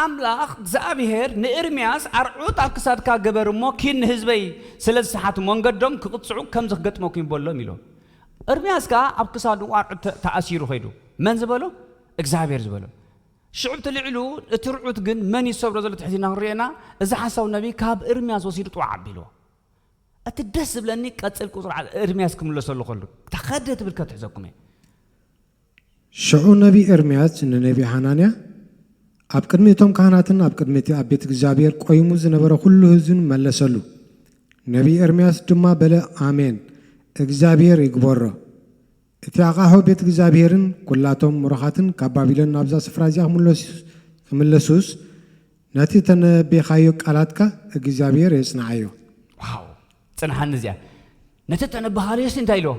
ኣምላኽ እግዚኣብሔር ንኤርምያስ ኣርዑት ኣብ ክሳድካ ግበር እሞ ኪድ ንህዝበይ ስለ ዝሰሓቱ መንገዶም ክቕጽዑ ከምዚ ክገጥመኩም ይበሎም ኢሎ። ኤርምያስ ከኣ ኣብ ክሳዱ ኣርዑት ተ- ተኣሲሩ ኸይዱ። መን ዝበሎ? እግዚኣብሔር ዝበሎ። ሽዑ እቲ ልዕሉ እቲ ርዑት ግን መን ይሰብሮ ዘሎ ትሕትና ክንሪኤና እዚ ሓሳዊ ነቢይ ካብ ኤርምያስ ወሲዱ ጥዋዕ ኣቢልዎ። እቲ ደስ ዝብለኒ ቀጽል ቁጽሪ ዓ- ኤርምያስ ክምለሰሉ ከሉ ተኸደ ትብል ከትሕዘኩም እየ። ሽዑ ነቢ ኤርምያስ ንነቢ ሃናንያ ኣብ ቅድሚ እቶም ካህናትን ኣብ ቅድሚ እቲ ኣብ ቤት እግዚኣብሔር ቆይሙ ዝነበረ ኩሉ ህዝብን መለሰሉ። ነቢ ኤርምያስ ድማ በለ፣ ኣሜን፣ እግዚኣብሔር ይግበሮ። እቲ ኣቓሑ ቤት እግዚኣብሔርን ኩላቶም ምሩኻትን ካብ ባቢሎን ናብዛ ስፍራ እዚኣ ክምለሱ- ክምለሱስ ነቲ ተነበኻዮ ቃላትካ እግዚኣብሔር የጽንዓዮ። ዋው ጽንሓኒ እዚኣ ነቲ ተነበኻልዮሲ እንታይ ኢልዎ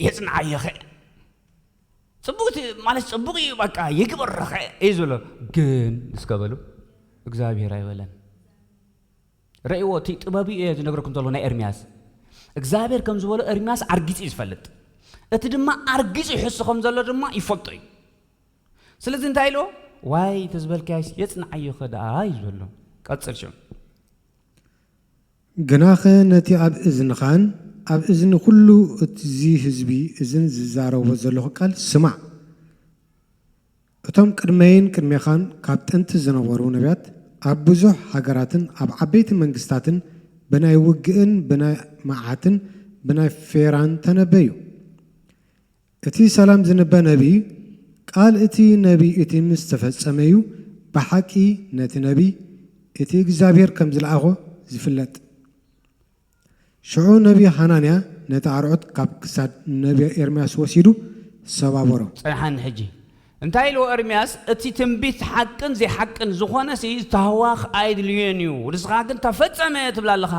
የጽንዓዮ ኸ ጽቡቅ ማለት ጽቡቅ እዩ በቃ ይግበረኸ እዩ ዝብሎ ግን እስከ በሉ እግዚኣብሔር ኣይበለን ረእዎ እቲ ጥበብ እዩ ዝነግረኩም ዘሎ ናይ ኤርሚያስ እግዚኣብሔር ከም ዝበሎ ኤርሚያስ ኣርጊጹ እዩ ዝፈልጥ እቲ ድማ ኣርጊጹ ይሕሱ ከም ዘሎ ድማ ይፈልጦ እዩ ስለዚ እንታይ ኢልዎ ዋይ ተዝበልካይስ የጽንዓዮ ኸ ደኣ እዩ ዝበሎ ቀጽል ሽዑ ግናኸ ነቲ ኣብ እዝንኻን ኣብ እዝኒ ኹሉ እዚ ህዝቢ እዝን ዝዛረቦ ዘለኹ ቃል ስማዕ። እቶም ቅድመይን ቅድሜኻን ካብ ጥንቲ ዝነበሩ ነቢያት ኣብ ብዙሕ ሃገራትን ኣብ ዓበይቲ መንግስታትን ብናይ ውግእን ብናይ መዓትን ብናይ ፌራን ተነበዩ። እቲ ሰላም ዝንበ ነቢይ፣ ቃል እቲ ነቢይ እቲ ምስ ተፈጸመ እዩ ብሓቂ ነቲ ነቢይ፣ እቲ እግዚኣብሔር ከም ዝለኣኾ፣ ዝፍለጥ። ሽዑ ነቢይ ሃናንያ ነቲ ኣርዑት ካብ ክሳድ ነቢይ ኤርምያስ ወሲዱ ሰባበሮ። ጸንሓኒ ሕጂ። እንታይ ኢልዎ ኤርምያስ፣ እቲ ትንቢት ሓቅን ዘይሓቅን ዝኾነሲ ዝተህዋኽ ኣይድልዮን እዩ፣ ንስኻ ግን ተፈጸመ ትብል ኣለኻ።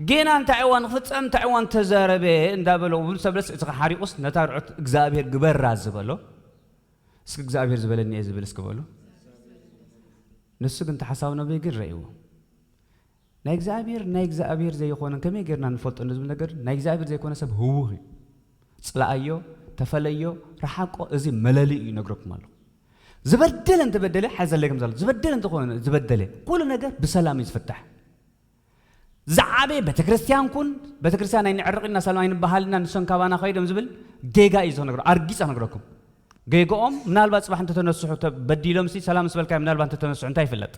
ጌና እንታይ እዋን ክፍጸም እንታይ እዋን ተዛረበ እንዳበሎ ውብል ሰብለስ እቲ ሓሪቑስ ነታ ርዑት እግዚኣብሔር ግበራ ዝበሎ እስኪ እግዚኣብሔር ዝበለኒ እየ ዝብል እስኪ በሉ ንሱ ግን ተሓሳዊ ነብይ ግን ረእይዎ ናይ እግዚኣብሔር ናይ እግዚኣብሔር ዘይኮነን ከመይ ጌርና ንፈልጦ ንዝብል ነገር ናይ እግዚኣብሔር ዘይኮነ ሰብ ህውኽ እዩ ፅላኣዮ ተፈለዮ ረሓቆ እዚ መለሊ እዩ ነግረኩም ኣለኹ ዝበደለ እንተበደለ ሓዘለይ ከም ዘሎ ዝበደለ እንተኾነ ዝበደለ ኩሉ ነገር ብሰላም እዩ ዝፍታሕ ዝዓበየ ቤተክርስትያን ኩን ቤተክርስትያን ኣይንዕርቕ ኢና ሰላም ኣይንበሃል ኢና ንሶም ካባና ከይዶም ዝብል ጌጋ እዩ ዝነግሮ ኣርጊፀ ነግረኩም ጌግኦም ምናልባት ፅባሕ እንተተነስሑ በዲሎም ሲ ሰላም ምስ በልካ ምናልባት እንተተነስሑ እንታይ ይፍለጥ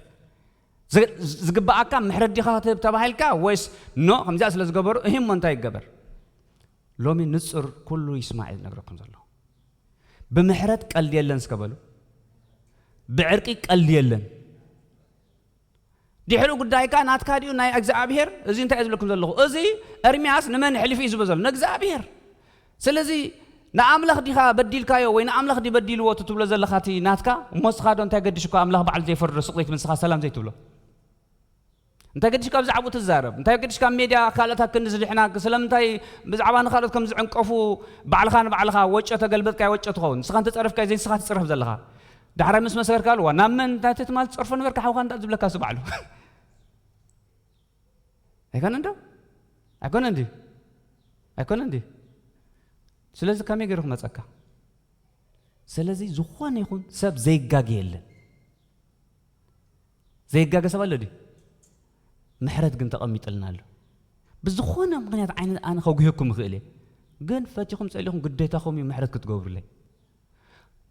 ዝግበኣካ ምሕረት ዲኻ ክትህብ ተባሂልካ ወይስ ኖ ከምዚኣ ስለ ዝገበሩ እሂሞ እንታይ ይገበር ሎሚ ንፁር ኩሉ ይስማዕ እዩ ዝነግረኩም ዘሎ ብምሕረት ቀልዲ የለን እስከ በሉ ብዕርቂ ቀልዲ የለን ድሕሪ ጉዳይካ ናትካ ድዩ ናይ እግዚኣብሔር እዚ እንታይ ዝብለኩም ዘለኹ እዚ ኤርሚያስ ንመን ሕሊፉ እዩ ዝብሎ ዘሎ ንእግዚኣብሔር ስለዚ ንኣምላኽ ዲኻ በዲልካዮ ወይ ንኣምላኽ ዲ በዲልዎ ትብሎ ዘለኻ እቲ ናትካ እሞ ስኻ ዶ እንታይ ገድሽኮ ኣምላኽ ባዕሉ ዘይፈርዶ ስቕ ዘይትብል ንስኻ ሰላም ዘይትብሎ እንታይ ገድሽካ ብዛዕባኡ ትዛረብ እንታይ ገድሽካ ሜድያ ካልኦት ኣክንዲ ዝድሕና ስለምንታይ ብዛዕባ ንኻልኦት ከም ዝዕንቀፉ ባዕልኻ ንባዕልኻ ወጮ ተገልበጥካዮ ወጮ ትኸውን ንስኻ እንተፀረፍካዮ ዘይንስኻ ትፅረፍ ዘለኻ ዳሕራይ ምስ መስከርካሉ ዋ ናብ መን እንታይ ትማል ትፀርፎ ነበርካ ሓውኻ እንዳ ዝብለካ እሱ ባዕሉ ኣይኮነን ዶ? ኣይኮነን ድዩ? ኣይኮነን ድዩ? ስለዚ ከመይ ገይሩ ክመጸካ? ስለዚ ዝኾነ ይኹን ሰብ ዘይጋገ የለን። ዘይጋገ ሰብ ኣሎ ድዩ? ምሕረት ግን ተቐሚጥልና ኣሎ። ብዝኾነ ምኽንያት ዓይነት ኣነ ከጉህኩም እኽእል እየ፣ ግን ፈቲኹም ጸሊኹም ግዴታኹም እዩ ምሕረት ክትገብሩለይ።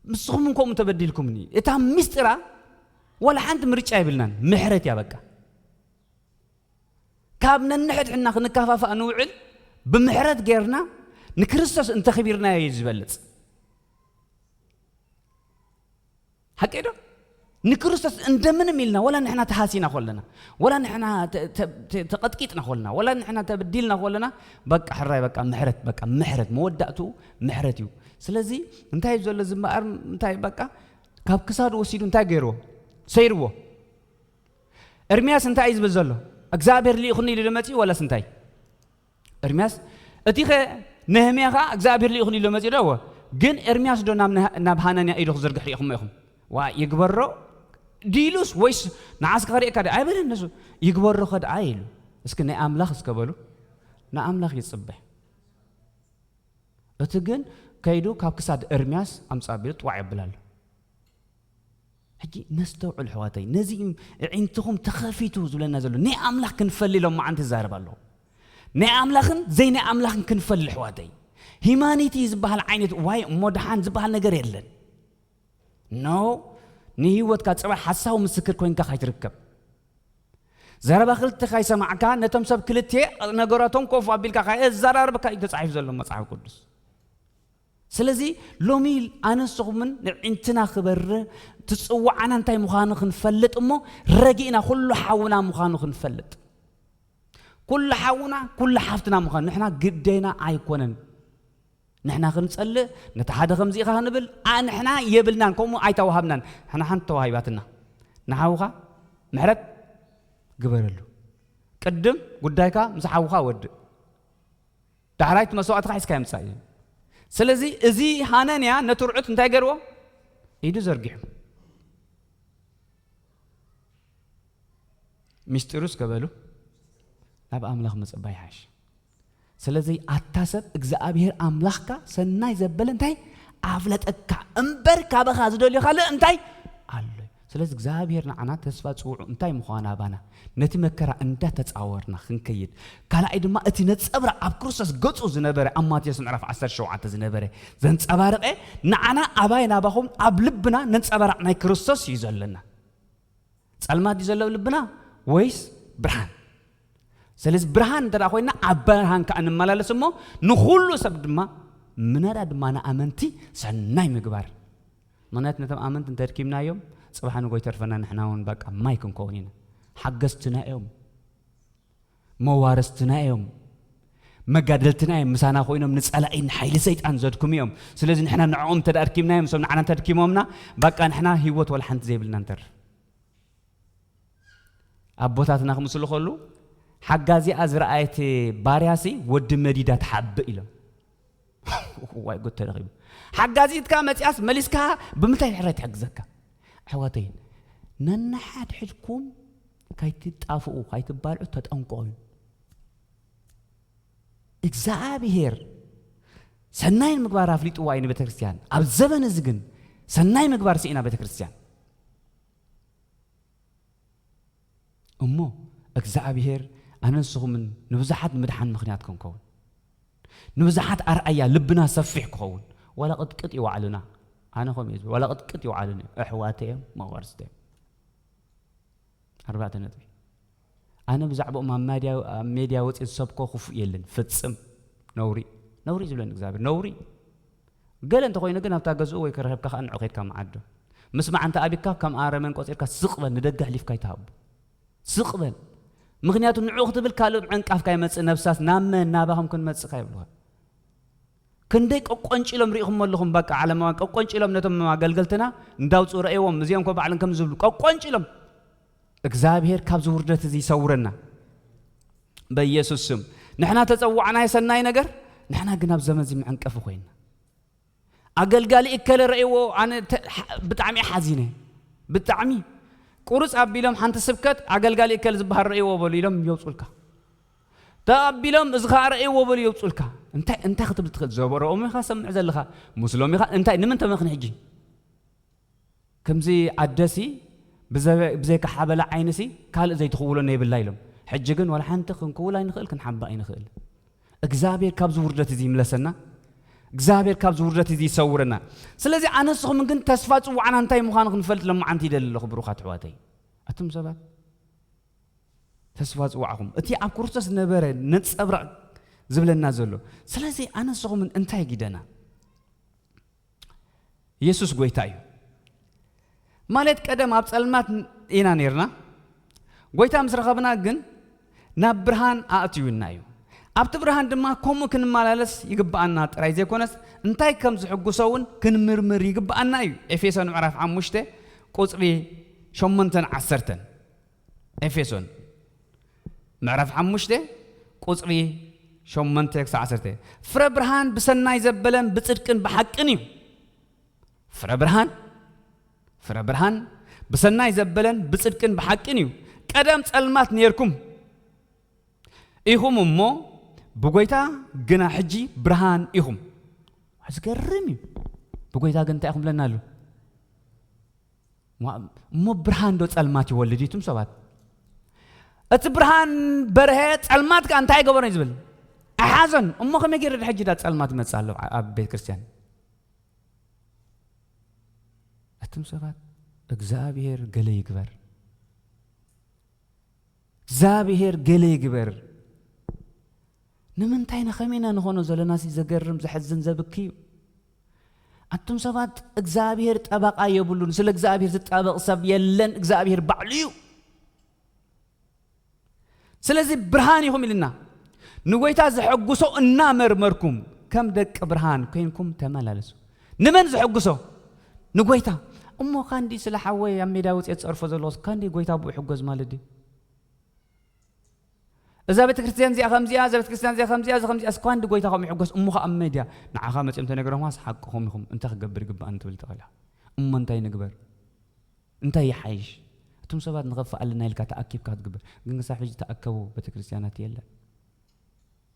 ንስኹም እውን ከምኡ ተበዲልኩምኒ። እታ ምስጢራ ዋላ ሓንቲ ምርጫ የብልናን፣ ምሕረት እያ በቃ። ካብ ነንሕድሕድና ክንከፋፋእ ንውዕል ብምሕረት ጌርና ንክርስቶስ እንተኽቢርናዮ እዩ ዝበልጽ። ሓቂ ዶ? ንክርስቶስ እንደምንም ኢልና፣ ወላ ንሕና ተሃሲና ኮለና፣ ወላ ንሕና ተ- ተ- ተ- ተቐጥቂጥና ኮለና፣ ወላ ንሕና ተበዲልና ኮለና፣ በቃ ሕራይ፣ በቃ ምሕረት፣ በቃ ምሕረት፣ መወዳእቱ ምሕረት እዩ። ስለዚ እንታይ እዩ ዘሎ ዝምበኣር? እንታይ በቃ ካብ ክሳዱ ወሲዱ እንታይ ገይርዎ? ሰይርዎ። ኤርምያስ እንታይ እዩ ዝብል ዘሎ? እግዚኣብሔር ልኢኹኒ ኢሉ ዶ መጺኡ ወላስ እንታይ? ኤርምያስ፣ እቲ ኸ ነህምያ ኸዓ እግዚኣብሔር ልኢኹኒ ኢሉ መጺኡ ዶ? እወ። ግን ኤርምያስ ዶ ናብ ነህ- ናብ ሃናንያ ኢዱ ክዝርግሕ ርኢኹሞ ኢኹም? ዋ ይግበሮ ዲሉስ ወይስ ንዓስ ከርእየካ ዶ ኣይበለን ንሱ። ይግበሮ ኸ ደኣ ኢሉ። እስኪ ናይ ኣምላኽ እስከ በሉ። ንኣምላኽ ይጽበ። እቲ ግን ከይዱ ካብ ክሳድ ኤርምያስ ኣምጻ ቢሉ ጥዋዕ የብል ኣሎ። ሕጂ ነስተውዕል ኣሕዋተይ፣ ነዚ እዩ ኣዒንትኹም ተኸፊቱ ዝብለና ዘሎ። ናይ ኣምላኽ ክንፈሊ ኢሎም መዓንቲ ይዛረብ ኣለኹ። ናይ ኣምላኽን ዘይ ናይ ኣምላኽን ክንፈሊ ኣሕዋተይ። ሂማኒቲ ዝበሃል ዓይነት ዋይ እሞ ደሓን ዝበሃል ነገር የለን። ኖ፣ ንህይወትካ ጽባሕ ሓሳዊ ምስክር ኮይንካ ካይትርከብ። ዘረባ ክልተ ካይሰማዕካ ነቶም ሰብ ክልተ ነገራቶም ኮፍ ኣቢልካ ካየዘራረብካ እዩ ተጻሒፉ ዘሎ መጽሓፍ ቅዱስ። ስለዚ ሎሚ ኣነ ንስኹምን ንዕንትና ክበርህ ትጽዋዓና እንታይ ምዃኑ ክንፈልጥ እሞ ረጊእና ኩሉ ሓውና ምዃኑ ክንፈልጥ፣ ኩሉ ሓውና ኩሉ ሓፍትና ምዃኑ ንሕና ግዴና ኣይኮነን። ንሕና ክንጸልእ ነቲ ሓደ ከምዚ ኢኻ ክንብል ኣ ንሕና የብልናን፣ ከምኡ ኣይተዋሃብናን። ንሕና ሓንቲ ተዋሂባትና ንሓውኻ ምሕረት ግበረሉ። ቅድም ጉዳይካ ምስ ሓውኻ ወድእ፣ ዳሕራይት መስዋእትኻ ሒዝካ ይምጻእ እዩ። ስለዚ እዚ ሃነንያ ነቲ ርዑት እንታይ ገርዎ? ኢዱ ዘርጊሑ። ሚስጢሩ እስከ በሉ ናብ ኣምላኽ ምጽባይ ይሓሽ። ስለዚ ኣታ ሰብ እግዚኣብሔር ኣምላኽካ ሰናይ ዘበለ እንታይ ኣፍለጠካ እምበር ካባኻ ዝደልዮ ካልእ እንታይ ኣሎ? ስለዚ እግዚኣብሔር ንዓና ተስፋ ጽውዑ እንታይ ምዃኑ ኣባና ነቲ መከራ እንዳተጻወርና ክንከይድ፣ ካልኣይ ድማ እቲ ነጸብራቕ ኣብ ክርስቶስ ገጹ ዝነበረ ኣብ ማቴዎስ ምዕራፍ ዓሰርተ ሸውዓተ ዝነበረ ዘንጸባረቐ ንዓና ኣባይ ናባኹም ኣብ ልብና ነንጸባራቕ ናይ ክርስቶስ እዩ ዘለና። ጸልማት ድዩ ዘሎ ኣብ ልብና ወይስ ብርሃን? ስለዚ ብርሃን እንተ ኮይና ኣብ ብርሃን ከዓ እንመላለስ እሞ ንኹሉ ሰብ ድማ ምናዳ ድማ ንኣመንቲ ሰናይ ምግባር። ምክንያቱ ነቶም ኣመንቲ እንተድኪምናዮም ጽባሕ ንጎ ይተርፈና፣ ንሕና እውን በቃ ማይ ክንከውን ኢና። ሓገዝትና እዮም፣ መዋረስትና እዮም፣ መጋደልትና እዮም። ምሳና ኮይኖም ንጸላኢ ንሓይሊ ሰይጣን ዘድክሙ እዮም። ስለዚ ንሕና ንዕኦም እንተ ኣድኪምናዮም፣ እሶም ንዓና እንተድኪሞምና በቃ ንሕና ህይወት ወላ ሓንቲ ዘይብልና ንተርፍ። ኣቦታትና ክምስሉ ከሉ ሓጋዚኣ ዝረኣየት ባርያሲ ወዲ መዲዳ ትሓብእ ኢሎም። ዋይ ጉድ ተረኺቡ። ሓጋዚትካ መጽያስ መሊስካ ብምንታይ ድሕራይ ትሕግዘካ? ኣሕዋተይን ነንሓድሕድኩም ካይትጣፍኡ ካይትባልዑ ተጠንቀቑ። እግዚኣብሔር ሰናይን ምግባር ኣፍሊጥዋ እዩ ንቤተ ክርስቲያን። ኣብ ዘበን እዚ ግን ሰናይ ምግባር ስኢና ቤተ ክርስቲያን። እሞ እግዚኣብሔር ኣነ ንስኹምን ንብዙሓት ንምድሓን ምኽንያት ክንከውን፣ ንብዙሓት ኣርኣያ ልብና ሰፊሕ ክኸውን፣ ዋላ ቅጥቅጥ ይዋዕሉና። ኣነ ከምኡ እየ ዝብል፣ ዋላ ቅጥቅጥ ይዋዕሉና እዮም፣ ኣሕዋተይ እዮም፣ መዋርስቲ እዮም። ኣርባዕተ ነጥቢ። ኣነ ብዛዕባኦም ኣብ ማድያ- ኣብ ሜድያ ወፅየ ዝሰብኮ ክፉእ የለን፣ ፍፅም ነውሪ፣ ነውሪ ዝብለኒ እግዚኣብሔር፣ ነውሪ። ገለ እንተኾይኑ ግን ኣብታ ገዝኡ ወይ ክረኸብካ ከዓ ንዑ ከይድካ መዓዶ። ምስማዕ እንተ ኣቢካ ከም ኣረመን ቆፂርካ ስቕ በል፣ ንደገ ኣሕሊፍካ ይትሃቦ። ስቕ በል። ምኽንያቱ ንዑ ክትብል ካልእ ዕንቃፍካ ይመፅእ፣ ነብሳስ ናብ መን ናባኹም ክንመፅእ ከ ይብሉኻ። ክንደይ ቀቆንጭሎም ርኢኹም ኣለኹም፣ በቃ ዓለማውያን ቀቆንጭሎም ነቶም ኣገልገልትና እንዳውፅኡ ረእይዎም፣ እዚኦም ኮ ባዕሎም ከም ዝብሉ ቀቆንጭሎም። እግዚኣብሔር ካብዚ ውርደት እዚ ይሰውረና በኢየሱስ ስም። ንሕና ተፀዋዕናዮ ሰናይ ነገር፣ ንሕና ግን ኣብ ዘመን እዚ መዕንቀፊ ኮይና። ኣገልጋሊ እከለ ረእይዎ፣ ኣነ ተ- ሕ- ብጣዕሚ ሓዚነ፣ ብጣዕሚ ቁርፅ ኣቢሎም ሓንቲ ስብከት ኣገልጋሊ እከለ ዝበሃል ረእይዎ በሉ ኢሎም የውፁልካ። ተቐቢሎም እዚ ኸዓ ረእይዎ በሉ የውፁልካ። እንታይ እንታይ ክትብል ትኽእል? ዘበረኦም ኢኻ ሰምዕ ዘለኻ፣ ምስሎም ኢኻ። እንታይ ንምንታይ መኽኒ ሕጂ? ከምዚ ኣደሲ ብዘበ- ብዘይካ ሓበላ ዓይንሲ ካልእ ዘይትኽውሎ የብላ ኢሎም። ሕጂ ግን ዋላ ሓንቲ ክንክውል ኣይንኽእል፣ ክንሓባ ኣይንኽእል። እግዚኣብሔር ካብዚ ውርደት እዚ ይምለሰና። እግዚኣብሔር ካብዚ ውርደት እዚ ይሰውረና። ስለዚ ኣነስኹም ግን ተስፋ ጽዋዕና እንታይ ምዃኑ ክንፈልጥ ለማዓንቲ ይደሊ ኣለኹ፣ ብሩኻት ኣሕዋተይ። ኣቱም ሰባት፣ ተስፋ ጽዋዕኹም እቲ ኣብ ክርስቶስ ዝነበረ ነጸብራቕ ዝብለና ዘሎ። ስለዚ ኣነስኹምን እንታይ ግደና? የሱስ ጎይታ እዩ። ማለት ቀደም ኣብ ጸልማት ኢና ነይርና፣ ጎይታ ምስ ረኸብና ግን ናብ ብርሃን ኣእትዩና እዩ። ኣብቲ ብርሃን ድማ ከምኡ ክንመላለስ ይግብኣና ጥራይ ዘይኮነስ፣ እንታይ ከም ዝሕጉሶ እውን ክንምርምር ይግብኣና እዩ። ኤፌሶን ምዕራፍ ሓሙሽተ ቁጽሪ ሸሞንተን ዓሰርተን። ኤፌሶን ምዕራፍ ሓሙሽተ ቁጽሪ ሸሞንተ ክሳዕ ዓሰርተ። ፍረ ብርሃን ብሰናይ ዘበለን ብጽድቅን ብሓቅን እዩ። ፍረ ብርሃን፣ ፍረ ብርሃን ብሰናይ ዘበለን ብጽድቅን ብሓቅን እዩ። ቀደም ጸልማት ነርኩም ኢኹም እሞ፣ ብጎይታ ግና ሕጂ ብርሃን ኢኹም። ዝገርም እዩ። ብጎይታ ግን እንታይ ኢኹም ብለና ኣሎ? እሞ ብርሃን ዶ ጸልማት ይወልድ እዩ? እቱም ሰባት፣ እቲ ብርሃን በርሀ፣ ጸልማት ከኣ እንታይ ገበሮ እዩ ዝብል? ኣሓዞን። እሞ ከመይ ገይሩ ድሕጂ ዳ ጸልማት ይመጽእ ኣሎ ኣብ ቤተ ክርስቲያን? እቱም ሰባት፣ እግዚኣብሔር ገለ ይግበር፣ እግዚኣብሔር ገለ ይግበር። ንምንታይ ንኸመይና ንኾኖ ዘለናሲ ዘገርም፣ ዘሕዝን፣ ዘብኪ እዩ። ኣቱም ሰባት፣ እግዚኣብሔር ጠበቓ የብሉን። ስለ እግዚኣብሔር ዝጣበቕ ሰብ የለን። እግዚኣብሔር ባዕሉ እዩ። ስለዚ ብርሃን ኢኹም ኢልና ንጎይታ ዘሐጉሶ እናመርመርኩም ከም ደቂ ብርሃን ኮይንኩም ተመላለሱ። ንመን ዘሐጉሶ? ንጎይታ። እሞ ካንዲ ስለ ሓወይ ኣብ ሜዳ ወፅየ ዝፀርፎ ዘለኹስ ካንዲ ጎይታ ብኡ ይሕጎዝ ማለት ድዩ? እዛ ቤተክርስትያን እዚኣ ከምዚኣ፣ እዛ ቤተክርስትያን እዚኣ ከምዚኣ፣ እዛ ከምዚኣ፣ እስኳ እንዲ ጎይታ ከም ይሕጎስ፣ እሞ ኸዓ ኣብ ሜድያ ንዓኻ መጺኦም ተነግሮምስ ሓቅኹም ኢኹም፣ እንታይ ክገብር ይግባእ እንትብል ትኽእል ኢኻ። እሞ እንታይ ንግበር? እንታይ ይሓይሽ? እቶም ሰባት ንኸፋ ኣለና ኢልካ ተኣኪብካ ክትግበር። ግን ክሳብ ሕጂ ተኣከቡ ቤተክርስትያናት የለን።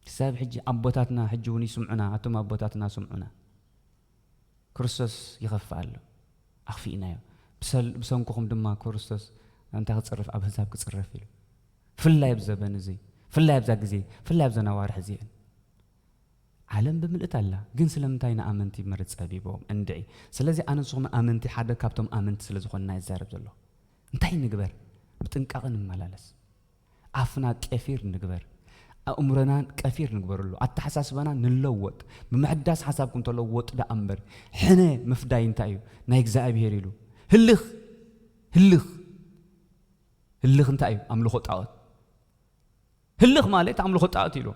ክሳብ ሕጂ ኣቦታትና ሕጂ እውን ይስምዑና፣ ኣቶም ኣቦታትና ስምዑና። ክርስቶስ ይኸፍእ ኣሎ። ኣኽፊእናዮ። ብሰል-፣ ብሰንክኹም ድማ ክርስቶስ እንታይ ክጽርፍ? ኣብ ኣህዛብ ክጽርፍ ኢሉ። ፍላይ ኣብ ዘበን እዚ፣ ፍላይ ኣብዛ ግዜ፣ ፍላይ ኣብዘን ኣዋርሕ እዚአን። ዓለም ብምልእታ ኣላ፣ ግን ስለምንታይ ንኣመንቲ መርጽ ጸቢቦም? እንድዒ። ስለዚ ኣነ ንስኹም ኣመንቲ ሓደ ካብቶም ኣመንቲ ስለ ዝኾንና ይዛረብ ዘሎ። እንታይ ንግበር? ብጥንቃቐ ንመላለስ። ኣፍና ቀፊር ንግበር። ኣእምሮና ቀፊር ንግበረሉ። ኣተሓሳስባና ንለወጥ። ብምሕዳስ ሓሳብ ክንተለወጥ ደኣ እምበር፣ ሕነ ምፍዳይ እንታይ እዩ? ናይ እግዚኣብሔር ኢሉ። ህልኽ፣ ህልኽ፣ ህልኽ እንታይ እዩ? ኣምልኾ ጣዖት። ህልኽ ማለት ኣምልኾ ጣዖት ኢሉ።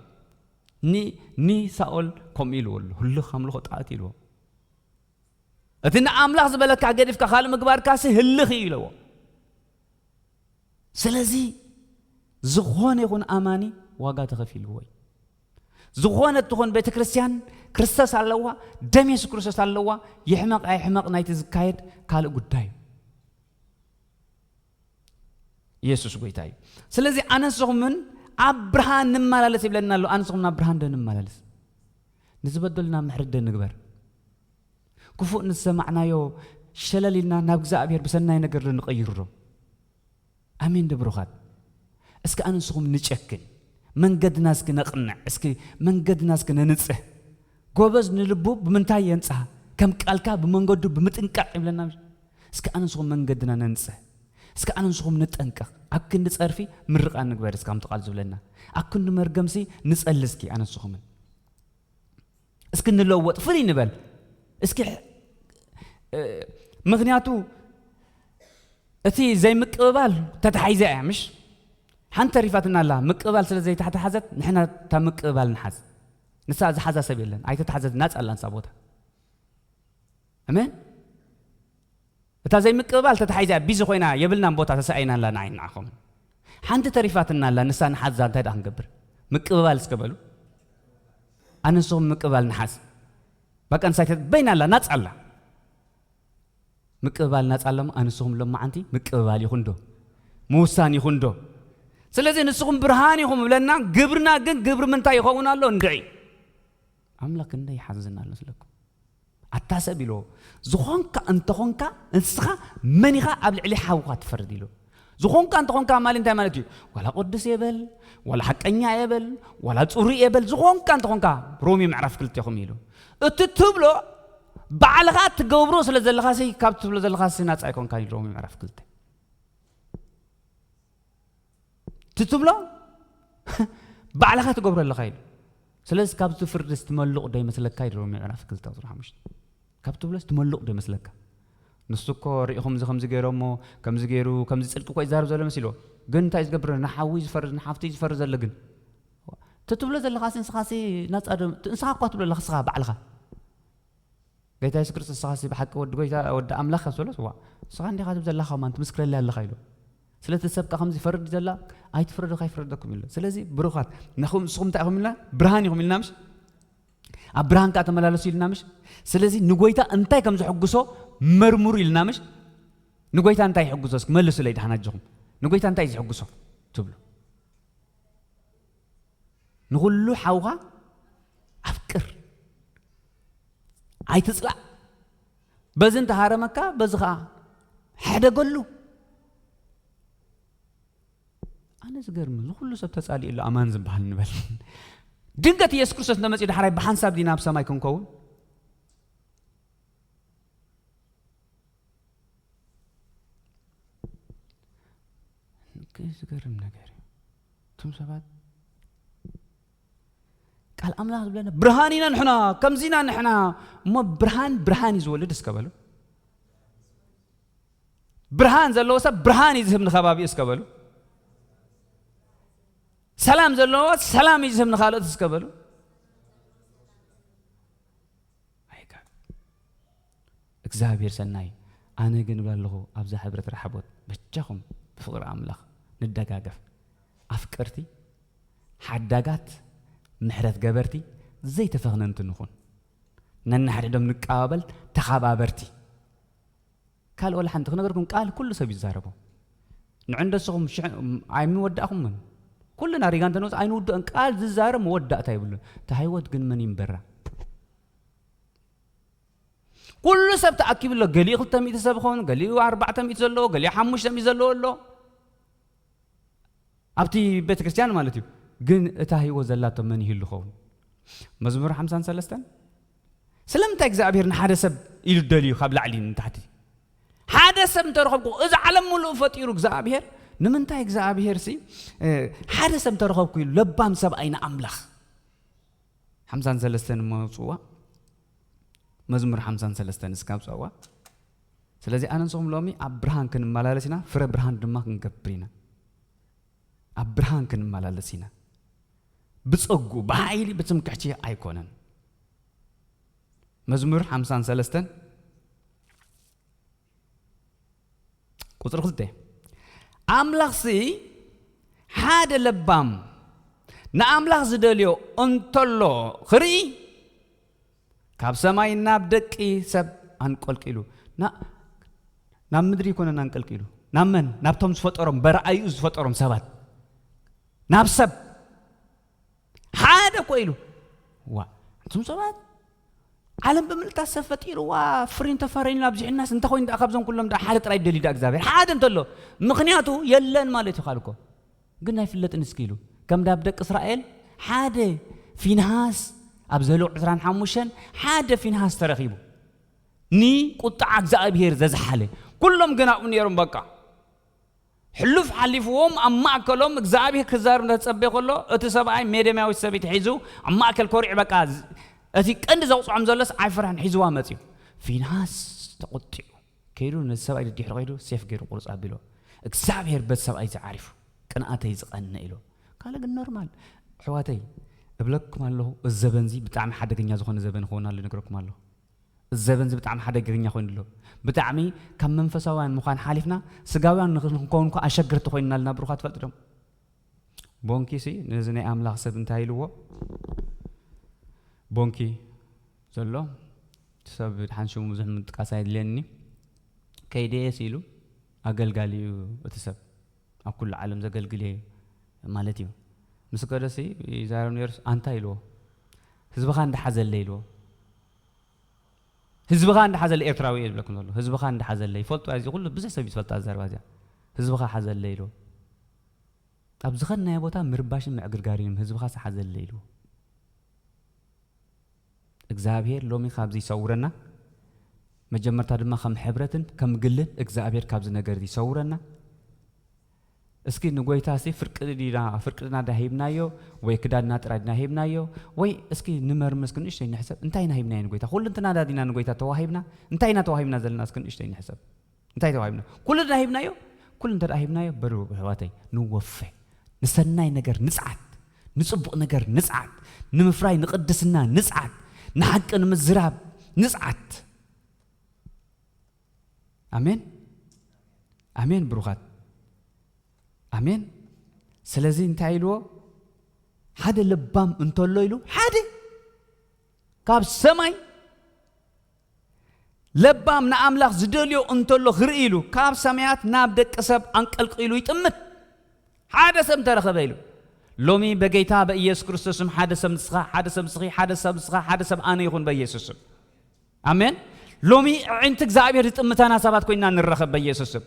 ኒ-፣ ንሳኦል ከምኡ ኢልዎ ኣሎ። ህልኽ ኣምልኾ ጣዖት ኢልዎ። እቲ ንኣምላኽ ዝበለካ ገዲፍካ ካልእ ምግባርካሲ ህልኽ እዩ ኢልዎ። ስለዚ ዝኾነ ይኹን ኣማኒ ዋጋ ተኸፊልዎ እዩ። ዝኾነ ትኹን ቤተ ክርስቲያን ክርስቶስ ኣለዋ፣ ደም የሱስ ክርስቶስ ኣለዋ፣ ይሕመቕ ኣይሕመቕ ናይቲ ዝካየድ ካልእ ጉዳይ እዩ። የሱስ ጎይታ እዩ። ስለዚ ኣነ ንስኹምን ኣብ ብርሃን ንመላለስ ይብለና ኣሎ። ኣነ ንስኹምን ኣብ ብርሃን ዶ ንመላለስ? ንዝበደሉና ምሕረት ዶ ንግበር? ክፉእ ንዝሰማዕናዮ ሸለል ኢልና ናብ እግዚኣብሔር ብሰናይ ነገር ዶ ንቐይሮ? ኣሜን ዶ ብሩኻት? እስኪ ኣነ ንስኹም ንጨክን። መንገድና እስኪ ነቕንዕ። እስኪ መንገድና እስኪ ነንጽህ። ጎበዝ ንልቡ ብምንታይ የንጽሃ? ከም ቃልካ ብመንገዱ ብምጥንቃቕ ይብለና። እስኪ ኣነ ንስኹም መንገድና ነንጽህ። እስኪ ኣነ ንስኹም ንጠንቀቕ። ኣብ ክንዲ ጸርፊ ምርቓ ንግበር እስኪ ከምቲ ቃል ዝብለና። ኣብ ክንዲ መርገምሲ ንጸሊ እስኪ ኣነ ንስኹምን። እስኪ ንለወጥ፣ ፍልይ ንበል። እስኪ፣ እ፣ ምኽንያቱ እቲ ዘይምቅብባል ተታሒዛ እያ፣ ምሽ? ሓንቲ ተሪፋትና ኣላ። ምቅብባል ስለ ዘይተሓተሓዘት፣ ንሕና እታ ምቅብባል ንሓዝ። ንሳ ዝሓዛ ሰብ የለን። ኣይተታሓዘት፣ ናጻ ኣላ ንሳ ቦታ። ኣሜን። እታ ዘይምቅብባል ተታሒዛ እያ፣ ቢዚ ኮይና የብልናን ቦታ ተሳኢና ኣላ ንዓይ ንዓኹም። ሓንቲ ተሪፋትና ኣላ፣ ንሳ ንሓዛ እንታይ ደኣ ክንገብር? ምቅብባል እስከ በሉ። ኣነ ንስኹም ምቅብባል ንሓዝ። በቃ ንሳ ይተ-፣ በይና ኣላ፣ ናጻ ኣላ። ምቅብባል ናጻ ኣላ እሞ ኣነ ንስኹም ሎማዓንቲ ምቅብባል ይኹን ዶ? ምውሳን ይኹን ዶ? ስለዚ ንስኹም ብርሃን ኢኹም እብለና፣ ግብርና ግን ግብሪ ምንታይ ይኸውን ኣሎ? እንድዒ። ኣምላኽ ክንደይ ይሓዝን ኣሎ ስለኩም። ኣታ ሰብ ኢልዎ፣ ዝኾንካ እንተኾንካ፣ ንስኻ መን ኢኻ ኣብ ልዕሊ ሓውኻ ትፈርድ ኢሉ። ዝኾንካ እንተኾንካ ማለት እንታይ ማለት እዩ? ዋላ ቅዱስ የበል፣ ዋላ ሓቀኛ የበል፣ ዋላ ጽሩይ የበል፣ ዝኾንካ እንተኾንካ፣ ሮሜ ምዕራፍ ክልተ ኢኹም ኢሉ። እቲ ትብሎ ባዕልኻ ትገብሮ ስለ ዘለኻሲ፣ ካብ ትብሎ ዘለኻሲ ናጻ ኣይኮንካን ኢሉ ሮሜ ምዕራፍ ክልተ። እቲ ትብሎ ባዕልኻ ትገብሮ ኣለኻ ኢሉ። ስለዚ ካብቲ ፍርድስ ትመልቕ ዶ ይመስለካ ኢሉ ሮሜ ምዕራፍ ክልተ ቁጽሪ ሓሙሽተ። ካብ ትብሎስ ትመልቕ ዶ ይመስለካ? ንሱ እኮ ሪኢኹም እዚ ከምዚ ገይሮሞ፣ ከምዚ ገይሩ፣ ከምዚ ጽድቂ እኮ ይዛረብ ዘሎ መሲልዎ። ግን እንታይ ዝገብር? ንሓዊ ዝፈርድ፣ ንሓፍቲ ዝፈርድ ዘሎ ግን። እቲ ትብሎ ዘለኻሲ ንስኻሲ ናጻ ዶ-፣ ንስኻ እኳ ትብሎ ኣለኻ፣ ንስኻ ባዕልኻ። ጌታ የሱስ ክርስቶስ ንስኻሲ ብሓቂ ወዲ ጎይታ፣ ወዲ ኣምላኽ ካብ ዝበሎ፣ ዋ፣ ንስኻ እንዲኻ ትብል ዘለኻ ከማን ትምስክረለይ ኣለኻ ኢሉ። ስለቲ ሰብ ከኣ ከምዚ ይፈርድ ዘላ፣ ኣይትፍረዱ ከይፍረደኩም ኢሉ። ስለዚ ብሩኻት፣ ንኹም፣ ንስኹም እንታይ ኢኹም ኢልና? ብርሃን ኢኹም ኢልና ምሽ? ኣብ ብርሃን ከኣ ተመላለሱ ኢልና ምሽ? ስለዚ ንጎይታ እንታይ ከም ዘሐጉሶ መርምሩ ኢልና ምሽ? ንጎይታ እንታይ ይሕጉሶ? እስኪ መልሱለይ ደሓን ኣጆኹም። ንጎይታ እንታይ እዩ ዘሐጉሶ ትብሉ? ንኹሉ ሓውኻ ኣፍቅር። ኣይትጽላእ። በዚ እንተሃረመካ፣ በዚ ኸኣ ሕደገሉ። ኣነ ዝገርም፣ እዚ ኩሉ ሰብ ተጻሊኡ ኣሎ ኣማን ዝበሃል ንበል። ድንገት ኢየሱስ ክርስቶስ እንተመጺኡ፣ ዳሕራይ ብሓንሳብ ዲና ኣብ ሰማይ ክንከውን? ዝገርም ነገር እዩ። እቶም ሰባት ቃል ኣምላኽ ዝብለና ብርሃን ኢና ንሕና፣ ከምዚ ኢና ንሕና። እሞ ብርሃን፣ ብርሃን እዩ ዝወልድ እስከ በሉ። ብርሃን ዘለዎ ሰብ ብርሃን እዩ ዝህብ ንኸባቢኡ እስከ በሉ። ሰላም ዘለዎ ሰላም እዩ ዝህብ ንኻልኦት እስከ በሉ። ኣይከ-፣ እግዚኣብሔር ሰናይ። ኣነ ግን እብላ ኣለኹ፣ ኣብዛ ሕብረት ረሓቦት በጃኹም ብፍቕሪ ኣምላኽ ንደጋገፍ። ኣፍቀርቲ፣ ሓዳጋት፣ ምሕረት ገበርቲ፣ ዘይተፈኽነንቲ ንኹን። ነንሓድሕዶም ንቀባበል፣ ተኸባበርቲ። ካልእ ወላ ሓንቲ ክነገርኩም፣ ቃል ኩሉ ሰብ ይዛረቦ። ንዕንደስኹም ሽሕ-፣ ኣይምወዳእኹምን። ኩልና ሪጋ እንተንወጽእ ኣይንውድኦን። ቃል ዝዛረብ መወዳእታ የብሉን። እታ ህይወት ግን መን ይንበራ? ኩሉ ሰብ ተኣኪቡ ኣሎ። ገሊኡ ክልተ ሚእቲ ሰብ ይኸውን፣ ገሊኡ ኣርባዕተ ሚእቲ ዘለዎ፣ ገሊኡ ሓሙሽተ ሚእቲ ዘለዎ ኣሎ። ኣብቲ ቤተ ክርስቲያን ማለት እዩ። ግን እታ ህይወት ዘላቶ መን ይህሉ ይኸውን? መዝሙር ሓምሳን ሰለስተን። ስለምንታይ እግዚኣብሔር ንሓደ ሰብ ኢሉ ደልዩ ካብ ላዕሊ ንታሕቲ? ሓደ ሰብ እንተረኸብኩ፣ እዚ ዓለም ምሉእ ፈጢሩ እግዚኣብሔር፣ ንምንታይ እግዚኣብሔር ሲ፣ እ፣ ሓደ ሰብ እንተረኸብኩ ኢሉ ለባም ሰብኣይ ንኣምላኽ? ሓምሳን ሰለስተን እሞ ኣውፅዋ። መዝሙር ሓምሳን ሰለስተን እስካ ኣውፅዋ። ስለዚ ኣነ ንስኹም ሎሚ ኣብ ብርሃን ክንመላለስ ኢና፣ ፍረ ብርሃን ድማ ክንገብር ኢና። ኣብ ብርሃን ክንመላለስ ኢና። ብጸጉ፣ ብሓይሊ፣ ብትምክሕቲ ኣይኮነን። መዝሙር ሓምሳን ሰለስተን ቁጽሪ ክልተ። ኣምላኽሲ ሓደ ለባም ንኣምላኽ ዝደልዮ እንተሎ ክርኢ፣ ካብ ሰማይ ናብ ደቂ ሰብ ኣንቆልቂሉ። ና-፣ ናብ ምድሪ ኣይኮነን ኣንቀልቂሉ። ናብ መን? ናብቶም ዝፈጠሮም፣ በረኣይኡ ዝፈጠሮም ሰባት። ናብ ሰብ። ሓደ እኮ ኢሉ። ዋ፣ እቶም ሰባት ዓለም ብምልእታ ሰብ ፈጢርዋ፣ ፍሪን ተፋረይን ኣብዚሕናስ እንታይ ኮይኑ ደኣ ካብዞም ኩሎም ደኣ ሓደ ጥራይ ደልዩ ደኣ እግዚኣብሔር? ሓደ እንተሎ፣ ምኽንያቱ የለን ማለት እዩ ካልኮ። ግን ኣይፍለጥን እስኪ ኢሉ። ከም ዳብ ደቂ እስራኤል ሓደ ፊንሃስ፣ ኣብ ዘሌዋውያን ዕስራን ሓሙሽተን ሓደ ፊንሃስ ተረኺቡ። ንቁጥዓ እግዚኣብሔር ዘዝሓለ። ኩሎም ግን ኣብኡ ነይሮም በቃ። ሕሉፍ ሓሊፍዎም ኣብ ማእከሎም እግዚኣብሔር ክዛረብ እንዳተጸበየ ከሎ፣ እቲ ሰብኣይ ሜደማዊት ሰበይቲ ሒዙ ኣብ ማእከል ኮሪዕ በቃ ዝ-፣ እቲ ቀንዲ ዘውጽዖም ዘሎስ ኣይፈርሕን ሒዝዋ መጽዩ። ፊንሃስ ተቆጢዑ። ከይዱ ነዚ ሰብኣይ ደድሕሪ ከይዱ ሴፍ ገይሩ ቁርጽ ኣቢልዎ። እግዚኣብሔር በቲ ሰብኣይ እዚ ዓሪፉ። ቅንኣተይ ዝቐንእ ኢሉ። ካልእ ግን ኖርማል። ኣሕዋተይ፣ እብለኩም ኣለኹ፣ እዚ ዘበን እዚ ብጣዕሚ ሓደገኛ ዝኾነ ዘበን ይኸውን ኣሎ፣ ይነግረኩም ኣለኹ። እዚ ዘበን እዚ ብጣዕሚ ሓደገኛ ኮይኑ ኣሎ። ብጣዕሚ ካብ መንፈሳውያን ምዃን ሓሊፍና ስጋውያን ንኽ-፣ ንኽንከውን እኳ ኣሸገርቲ ኮይንና ኣለና። ብሩኻት ትፈልጡ ዶ? ቦንኪ ሲ ነዚ ናይ ኣምላኽ ሰብ እንታይ ኢልዎ? ቦንኪ ዘሎ ሰብ ድሓን ሽሙ ብዙሕ ምጥቃስ ኣይድልየኒ። ከይደየስ ኢሉ ኣገልጋሊ እዩ እቲ ሰብ። ኣብ ኩሉ ዓለም ዘገልግል እዩ። ማለት እዩ። ምስ ከደሲ ይዛረብ ነይሩስ ኣንታ ኢልዎ። ህዝብኻ እንዳሓዘለ ኢልዎ። ህዝብኻ እንዳሓዘለ ኤርትራዊ እየ ዝብለኩም ዘሎ። ህዝብኻ እንዳሓዘለ ይፈልጡ። እዚ ኩሉ ብዙሕ ሰብ ይፈልጣ ዘረባ እዚኣ። ህዝብኻ ሓዘለ ኢልዎ። ኣብ ዝኸድናዮ ቦታ ምርባሽን ምዕግርጋርን እዮም። ህዝብኻ ሓዘለ ኢልዎ። እግዚኣብሔር ሎሚ ካብዚ ይሰውረና። መጀመርታ ድማ ከም ሕብረትን ከም ግልን እግዚኣብሔር ካብዚ ነገር እዚ ይሰውረና። እስኪ ንጎይታ ሲ ፍርቂ ዲና ፍርቂ ዲና ዳ ሂብናዮ ወይ ክዳንና ጥራይ ዲና ሂብናዮ ወይ እስኪ ንመርምር እስኪ ንእሽተይ ንሕሰብ እንታይ ኢና ሂብናዮ ንጎይታ ኩሉ እንትና ዳ ዲና ንጎይታ ተዋሂብና እንታይ ኢና ተዋሂብና ዘለና እስኪ ንእሽተይ ንሕሰብ እንታይ ተዋሂብና ኩሉ ዲና ሂብናዮ ኩሉ እንተ ሂብናዮ በሉ ኣሕዋተይ ንወፈ ንሰናይ ነገር ንጽዓት ንጽቡቕ ነገር ንጽዓት ንምፍራይ ንቅድስና ንጽዓት ንሓቂ ንምዝራብ ንጽዓት ኣሜን ኣሜን ብሩኻት ኣሜን ስለዚ እንታይ ኢልዎ ሓደ ለባም እንተሎ ኢሉ ሓደ ካብ ሰማይ ለባም ንኣምላኽ ዝደልዮ እንተሎ ክርኢ ኢሉ ካብ ሰማያት ናብ ደቂ ሰብ ኣንቀልቂሉ ይጥምት ሓደ ሰብ እንተረኸበ ኢሉ ሎሚ በጌታ በኢየሱስ ክርስቶስም ሓደ ሰብ ንስኻ ሓደ ሰብ ንስኺ ሓደ ሰብ ንስኻ ሓደ ሰብ ኣነ ይኹን በኢየሱስም ኣሜን ሎሚ ዕንቲ እግዚኣብሔር ዝጥምተና ሰባት ኮይና ንረኸብ በኢየሱስም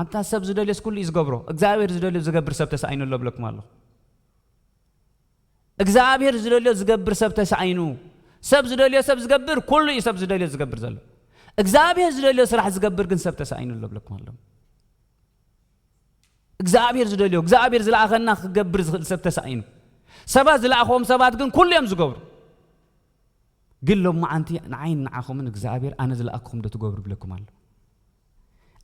ኣንታ ሰብ ዝደልዮስ ኩሉ እዩ ዝገብሮ እግዚኣብሔር ዝደልዮ ዝገብር ሰብ ተሳኢኑ ኣሎ ብለኩም ኣለኹ እግዚኣብሔር ዝደልዮ ዝገብር ሰብ ተሳኢኑ ሰብ ዝደልዮ ሰብ ዝገብር ኩሉ እዩ ሰብ ዝደልዮ ዝገብር ዘሎ እግዚኣብሔር ዝደልዮ ስራሕ ዝገብር ግን ሰብ ተሳኢኑ ኣሎ ብለኩም ኣለኹ እግዚኣብሔር ዝደልዮ እግዚኣብሔር ዝለኣኸና ክገብር ዝኽእል ሰብ ተሳኢኑ ሰባት ዝለኣኸዎም ሰባት ግን ኩሉ እዮም ዝገብሩ ግን ሎማዓንቲ ንዓይን ንዓኹምን እግዚኣብሔር ኣነ ዝለኣክኹም ዶ ትገብሩ ይብለኩም ኣሎ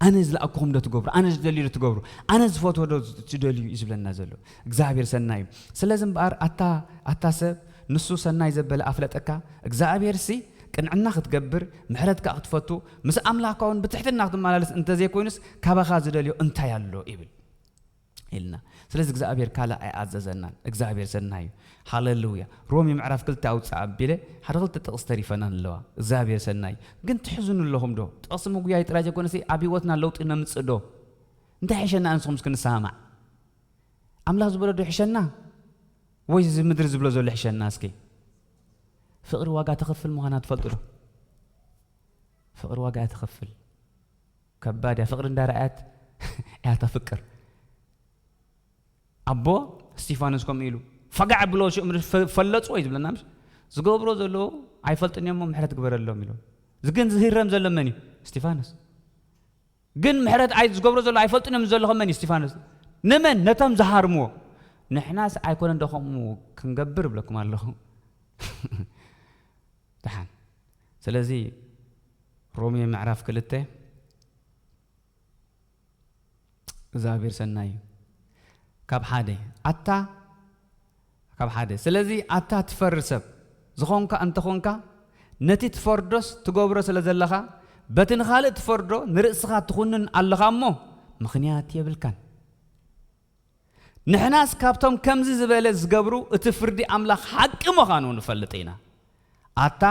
ኣነ ዝለኣክኹም ዶ ትገብሩ ኣነ ዝደልዩ ዶ ትገብሩ ኣነ ዝፈትዎ ዶ ትደልዩ እዩ ዝብለና ዘሎ እግዚኣብሔር ሰናይ እዩ ስለዚ እምበኣር ኣታ ኣታ ሰብ ንሱ ሰናይ ዘበለ ኣፍለጠካ እግዚኣብሔር ሲ ቅንዕና ክትገብር ምሕረት ከዓ ክትፈቱ ምስ ኣምላኽካ እውን ብትሕትና ክትመላለስ እንተዘይኮይኑስ ካባኻ ዝደልዮ እንታይ ኣሎ ይብል ኢልና ስለዚ እግዚኣብሔር ካልእ ኣይኣዘዘናን እግዚኣብሔር ሰናይ እዩ ሃሌሉያ ሮሜ ምዕራፍ ክልተ ኣውፅእ ኣቢለ ሓደ ክልተ ጥቕስ ተሪፈናን ኣለዋ እግዚኣብሔር ሰናይ እዩ ግን ትሕዝኑ ኣለኹም ዶ ጥቕሲ ምጉያይ ጥራይ ዘይኮነሲ ኣብ ህይወትና ለውጢ ነምፅእ ዶ እንታይ ሕሸና ንስኹም እስኪ ንሰማማዕ ኣምላኽ ዝበሎ ዶ ይሕሸና ወይ እዚ ምድሪ ዝብሎ ዘሎ ይሕሸና እስኪ ፍቕሪ ዋጋ ተኸፍል ምዃና ትፈልጡ ዶ ፍቕሪ ዋጋ እያ ተኸፍል ከባድ እያ ፍቕሪ እንዳረኣያት እያ ተፍቅር ኣቦ እስቲፋኖስ ከምኡ ኢሉ ፈጋዕ ብሎ ሽእምሪ ፈለጽዎ እዩ ዝብለና ምስ ዝገብሮ ዘለዎ ኣይፈልጥን እዮም ምሕረት ግበረሎም ኢሉ ግን ዝህረም ዘሎ መን እዩ እስቲፋኖስ ግን ምሕረት ኣይ ዝገብሮ ዘሎ ኣይፈልጥን እዮም ዘለኹም መን እዩ እስቲፋኖስ ንመን ነቶም ዝሃርምዎ ንሕናስ ኣይኮነን ዶ ከምኡ ክንገብር እብለኩም ኣለኹ ደሓን ስለዚ ሮሜ ምዕራፍ ክልተ እግዚኣብሔር ሰናይ እዩ ካብ ሓደ ኣታ ካብ ሓደ ስለዚ ኣታ ትፈርድ ሰብ ዝኾንካ እንተኾንካ ነቲ ትፈርዶስ ትገብሮ ስለ ዘለኻ በቲ ንኻልእ ትፈርዶ ንርእስኻ ትኹንን ኣለኻ እሞ ምኽንያት የብልካን ንሕናስ ካብቶም ከምዚ ዝበለ ዝገብሩ እቲ ፍርዲ ኣምላኽ ሓቂ ምዃኑ ንፈልጥ ኢና ኣታ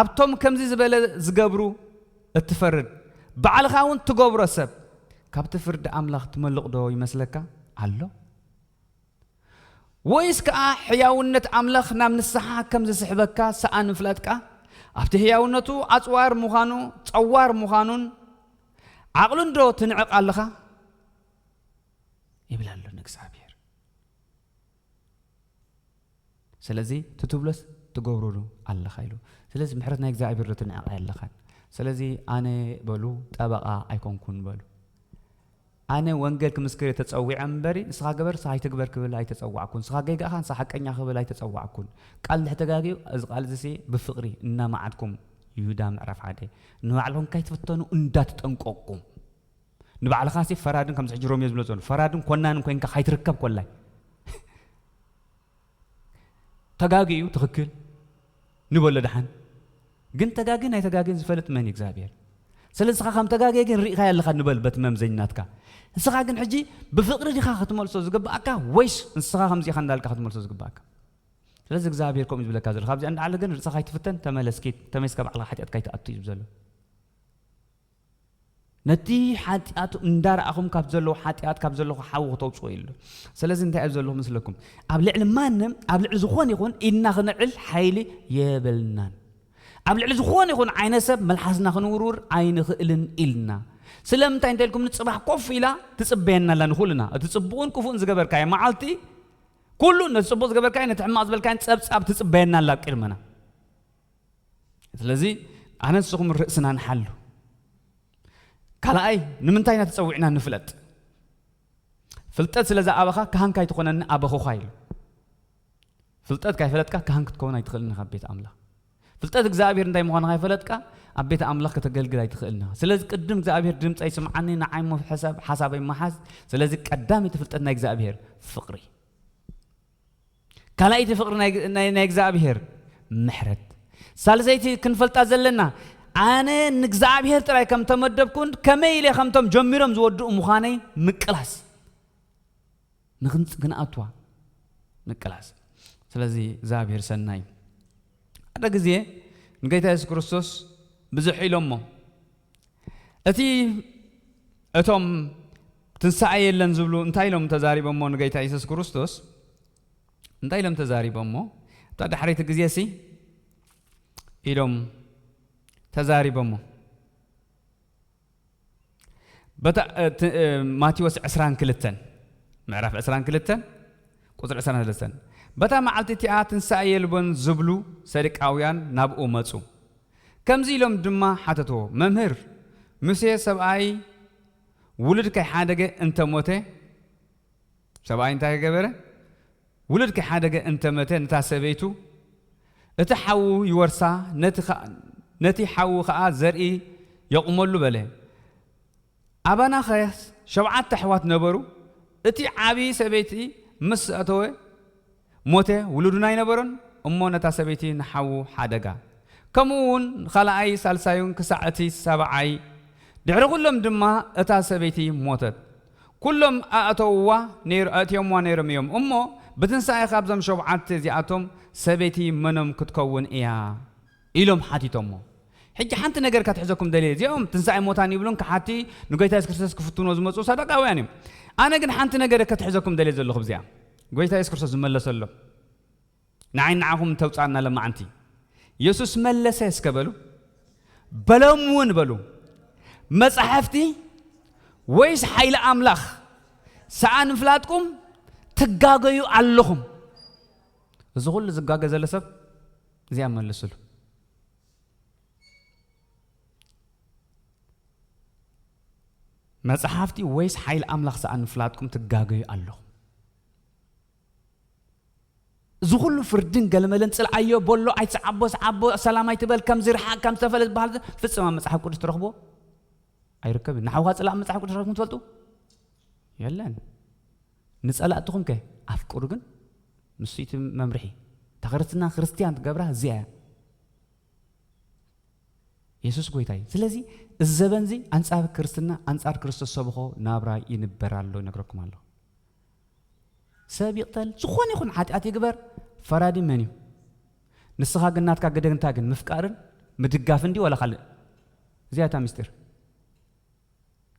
ኣብቶም ከምዚ ዝበለ ዝገብሩ እትፈርድ ባዕልኻ እውን ትገብሮ ሰብ ካብቲ ፍርዲ ኣምላኽ ትመልቕ ዶ ይመስለካ ኣሎ ወይስ ከኣ ሕያውነት ኣምላኽ ናብ ንስሓ ከም ዝስሕበካ ሰኣን ምፍላጥካ ኣብቲ ሕያውነቱ ኣጽዋር ምዃኑ ጸዋር ምዃኑን ዓቕሉን ዶ ትንዕቕ ኣለኻ ይብል ኣሎ ንእግዚኣብሔር ስለዚ ትትብሎስ ትገብሩሉ ኣለኻ ኢሉ ስለዚ ምሕረት ናይ እግዚኣብሔር ዶ ትንዕቕ ኣለኻን ስለዚ ኣነ በሉ ጠበቓ ኣይኮንኩን በሉ ኣነ ወንጌል ክምስክር እየ ተጸዊዐ እምበሪ ንስኻ ግበር ንስኻ ኣይትግበር ክብል ኣይተጸዋዕኩን ንስኻ ጌጋኻ ንስኻ ሓቀኛ ክብል ኣይተጸዋዕኩን ቃል እንድሕር ተጋግዩ እዚ ቃል እዚ ብፍቕሪ እናመዓድኩም ይሁዳ ምዕራፍ ሓደ ንባዕልኹም ካይትፍተኑ እንዳትጠንቀቕኩም ንባዕልኻሲ ፈራድን ከምዚ ሕጂ ሮሜ ዝብሎ ዘሎ ፈራድን ኮናንን ኮይንካ ካይትርከብ ኮላይ ተጋጊ እዩ ትኽክል ንበሎ ደሓን ግን ተጋጊ ናይ ተጋጊን ዝፈልጥ መን እዩ እግዚኣብሔር ስለ ንስኻ ከም ተጋጊ ግን ርኢኻ ኣለኻ ንበል በቲ መምዘኛትካ ንስኻ ግን ሕጂ ብፍቕሪ ዲኻ ክትመልሶ ዝግብኣካ ወይስ ንስኻ ከምዚኻ እንዳልካ ክትመልሶ ዝግብኣካ ስለዚ እግዚኣብሔር ከምኡ ዝብለካ ዘሎ ካብዚኣ እንዳዓለ ግን ርእስኻ ኣይትፍተን ተመለስኪ ተመይስካ ባዕልኻ ሓጢኣትካ ኣይትኣቱ እዩ ዝብ ዘሎ ነቲ ሓጢኣቱ እንዳረኣኹም ካብ ዘለዎ ሓጢኣት ካብ ዘለኹ ሓዊ ክተውፅኦ ኢሉ። ስለዚ እንታይ ኣብ ዘለኹ ምስለኩም? ኣብ ልዕሊ ማንም ኣብ ልዕሊ ዝኾነ ይኹን ኢድና ክነዕል ሓይሊ የብልናን። ኣብ ልዕሊ ዝኾነ ይኹን ዓይነ ሰብ መልሓስና ክንውርውር ኣይንኽእልን ኢልና። ስለምንታይ እንተ ኢልኩም ንፅባሕ ኮፍ ኢላ ትፅበየና ኣላ ንኹልና። እቲ ፅቡቕን ክፉእን ዝገበርካዮ መዓልቲ ኩሉ ነቲ ጽቡቕ ዝገበርካዮ ነቲ ሕማቕ ዝበልካዮን ጸብጻብ ትጽበየና ኣላ ኣብ ቅድመና። ስለዚ ኣነ ንስኹም ርእስና ንሓሉ። ካልኣይ ንምንታይ ኢና ተጸዊዕና ንፍለጥ። ፍልጠት ስለ ዝኣበኻ ካህን ካይትኾነኒ ኣበኹኻ ኢሉ። ፍልጠት ካይፈለጥካ ካህን ክትከውን ኣይትኽእልን ኢኻ ኣብ ቤት ኣምላኽ። ፍልጠት እግዚኣብሔር እንታይ ምዃኑ ካይፈለጥካ ኣብ ቤት ኣምላኽ ከተገልግል ኣይትኽእልን ኢኻ። ስለዚ ቅድም እግዚኣብሔር ድምፀይ ስምዓኒ ንዓይ እሞ ሕሰብ ሓሳበይ መሓዝ። ስለዚ ቀዳመይቲ ፍልጠት ናይ እግዚኣብሔር ፍቕሪ። ካልኣይቲ ፍቕሪ ናይ እግዚኣብሔር ምሕረት። ሳልሰይቲ ክንፈልጣ ዘለና ኣነ ንእግዚኣብሔር ጥራይ ከም ተመደብኩን ከመይ ኢለ ከምቶም ጀሚሮም ዝወድኡ ምዃነይ ምቅላስ። ንክንኣትዋ ምቅላስ። ስለዚ እግዚኣብሔር ሰናይ። ሓደ ግዜ ንጌታ የሱስ ክርስቶስ ብዙሕ ኢሎሞ እቲ እቶም ትንሳኤ የለን ዝብሉ እንታይ ኢሎም ተዛሪቦሞ ንጌታ የሱስ ክርስቶስ እንታይ ኢሎም ተዛሪቦሞ እታ ዳሕረይቲ ግዜ ሲ ኢሎም ተዛሪቦሞ በታ ማቴዎስ ዕስራን ክልተን ምዕራፍ ዕስራን ክልተን ቁፅሪ ዕስራን ሰለስተን በታ መዓልቲ እቲኣ ትንሳኤ የልቦን ዝብሉ ሰድቃውያን ናብኡ መፁ። ከምዚ ኢሎም ድማ ሓተትዎ፣ መምህር፣ ሙሴ ሰብኣይ ውሉድ ከይሓደገ እንተሞተ፣ ሰብኣይ እንታይ ገበረ? ውሉድ ከይሓደገ እንተመተ፣ ነታ ሰበይቱ እቲ ሓዉ ይወርሳ፣ ነቲ ሓዉ ኸኣ ዘርኢ የቑመሉ በለ። ኣባናኸስ ሸውዓተ ኣሕዋት ነበሩ። እቲ ዓቢ ሰበይቲ ምስ ኣተወ ሞተ፣ ውሉድን ኣይነበሮን። እሞ ነታ ሰበይቲ ንሓዉ ሓደጋ። ከምኡ እውን ንኻልኣይ፣ ሳልሳዩን ክሳዕ እቲ ሰብዓይ። ድሕሪ ኩሎም ድማ እታ ሰበይቲ ሞተት። ኩሎም ኣእተውዋ ነይሮ-፣ ኣእትዮምዋ ነይሮም እዮም። እሞ ብትንሳኤ ካብዞም ሸውዓተ እዚኣቶም ሰበይቲ መኖም ክትከውን እያ? ኢሎም ሓቲቶሞ። ሕጂ ሓንቲ ነገር ከትሕዘኩም ደልየ። እዚኦም ትንሳኤ ሞታን ይብሉን ክሓቲ ንጎይታ የሱስ ክርስቶስ ክፍትኖ ዝመፁ ሰደቃውያን እዮም። ኣነ ግን ሓንቲ ነገር ከትሕዘኩም ደልየ ዘለኹ ብዚኣ። ጎይታ የሱስ ክርስቶስ ዝመለሰሎም። ንዓይ ንዓኹም እንተውፃእና ለማዓንቲ። የሱስ መለሰ እስከ በሉ። በሎም እውን በሉ። መጻሕፍቲ ወይስ ሓይሊ ኣምላኽ ሰኣን ምፍላጥኩም ትጋገዩ ኣለኹም። እዚ ኩሉ ዝጋገ ዘሎ ሰብ እዚኣ መልስሉ። መጽሓፍቲ ወይስ ሓይሊ ኣምላኽ ሰኣን ምፍላጥኩም ትጋገዩ ኣለኹም። እዚ ኩሉ ፍርድን ገለመለን ጽልኣዮ በሎ ኣይትስዓቦ ስዓቦ ሰላም ኣይትበል ከም ዝርሓቅ ከም ዝተፈለ ዝበሃል ፍጽም ኣብ መጽሓፍ ቅዱስ ትረኽቦ ኣይርከብን። ንሓውኻ ጽላእ መጽሓፍ ቅዱስ ረኽብኩም ትፈልጡ? የለን። ንጸላእትኹም ከ ኣፍቅሩ ግን ንሱ እቲ መምርሒ። እታ ክርስትና ክርስትያን ትገብራ እዚኣ እያ። የሱስ ጎይታ እዩ። ስለዚ እዚ ዘበን እዚ ኣንጻር ክርስትና ኣንጻር ክርስቶስ ሰብኾ ናብራ ይንበር ኣሎ ይነግረኩም ኣሎ። ሰብ ይቕተል ዝኾነ ይኹን ሓጢኣት ይግበር ፈራዲ መን እዩ? ንስኻ ግን ናትካ ግደ እንታይ ግን ምፍቃርን ምድጋፍ እንዲ ወላ ካልእ? እዚኣ እታ ምስጢር።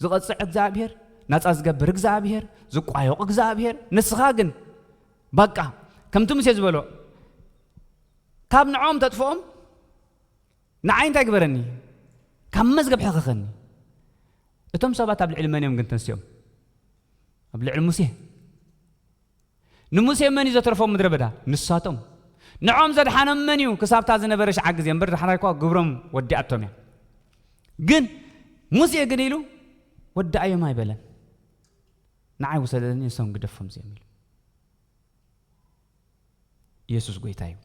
ዝቐጽዕ እግዚኣብሔር፣ ናጻ ዝገብር እግዚኣብሔር፣ ዝቋየቕ እግዚኣብሔር፣ ንስኻ ግን በቃ ከምቲ ሙሴ ዝበሎ ካብ ንዕኦም ተጥፍኦም ንዓይ እንታይ ግበረኒ? ካብ መዝገብ ሕኸኸኒ። እቶም ሰባት ኣብ ልዕሊ መን እዮም ግን ተንስኦም? ኣብ ልዕሊ ሙሴ። ንሙሴ መን እዩ ዘተርፎም ምድረ በዳ? ንሳቶም። ንዕኦም ዘድሓኖም መን እዩ? ክሳብታ ዝነበረ ሽዓ ግዜ እምበር ዳሕራይ እኳ ግብሮም ወዲኣቶም እያ። ግን ሙሴ ግን ኢሉ ወዳኣዮም ኣይበለን። ንዓይ ውሰደኒ ንሶም ግደፎም እዚኦም ኢሉ። ኢየሱስ ጎይታ እዩ።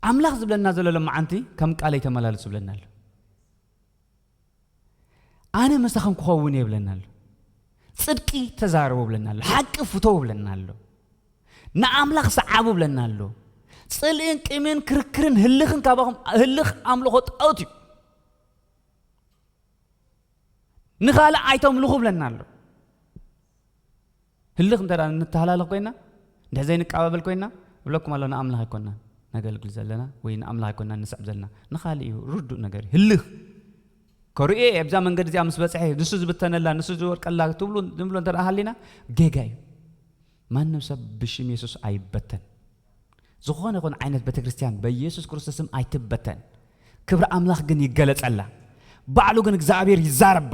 ኣምላኽ ዝብለና ዘሎ ሎማዓንቲ ከም ቃለይ ተመላለሱ ዝብለና ኣሎ። ኣነ ምሳኹም ክኸውን እየ ብለና ኣሎ። ጽድቂ ተዛረቡ ብለና ኣሎ። ሓቂ ፍተው ብለና ኣሎ። ንኣምላኽ ሰዓቡ ብለና ኣሎ። ጽልእን ቂምን ክርክርን ህልኽን ካባኹም ህልኽ ኣምልኾ ጣኦት እዩ። ንኻልእ ኣይተምልኹ ብለና ኣሎ። ህልኽ እንተ ደኣ እንተሃላልኽ ኮይና፣ እንድሕር ዘይንቀባበል ኮይና፣ እብለኩም ኣሎ ንኣምላኽ ኣይኮናን ነገልግል ዘለና ወይ ንኣምላኽ ኣይኮናን ንስዕብ ዘለና። ንኻልእ እዩ ርዱእ ነገር እዩ። ህልኽ ከርእዮ እየ። ኣብዛ መንገዲ እዚኣ ምስ በፅሐ፣ ንሱ ዝብተነላ፣ ንሱ ዝወድቀላ ትብሉ ንብሎ እንተ ደኣ ሃሊና፣ ጌጋ እዩ። ማንም ሰብ ብሽም የሱስ ኣይበተን። ዝኾነ ይኹን ዓይነት ቤተክርስትያን በኢየሱስ ክርስቶስ ስም ኣይትበተን። ክብሪ ኣምላኽ ግን ይገለጸላ። ባዕሉ ግን እግዚኣብሔር ይዛረባ።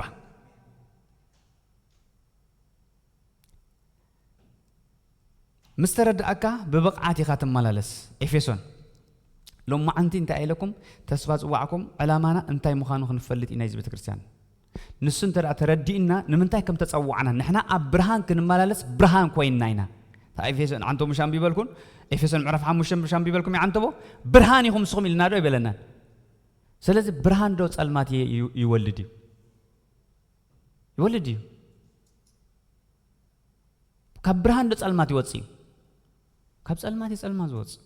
ምስ ተረዳእካ ብብቕዓት ኢኻ ትመላለስ። ኤፌሶን። ሎማዓንቲ እንታይ ኢለኩም? ተስፋ ጽዋዕኩም ዕላማና እንታይ ምዃኑ ክንፈልጥ ኢና። እዚ ቤተክርስትያን ንሱ እንተ ደኣ ተረዲእና፣ ንምንታይ ከም ተጸዋዕና፣ ንሕና ኣብ ብርሃን ክንመላለስ ብርሃን ኮይንና ኢና። እታ ኤፌሶን ዓንቶ ምሽ ኣንቢበልኩን፣ ኤፌሶን ምዕራፍ ሓሙሽተ ምሽ ኣንቢበልኩም ይዓንተቦ፣ ብርሃን ኢኹም ንስኹም ኢልና ዶ ኣይበለናን? ስለዚ ብርሃን ዶ ጸልማት ይ-፣ ይ-፣ ይወልድ እዩ? ይወልድ እዩ። ካብ ብርሃን ዶ ጸልማት ይወጽእ እዩ? ካብ ጸልማት እዩ ጸልማት ዝወጽእ።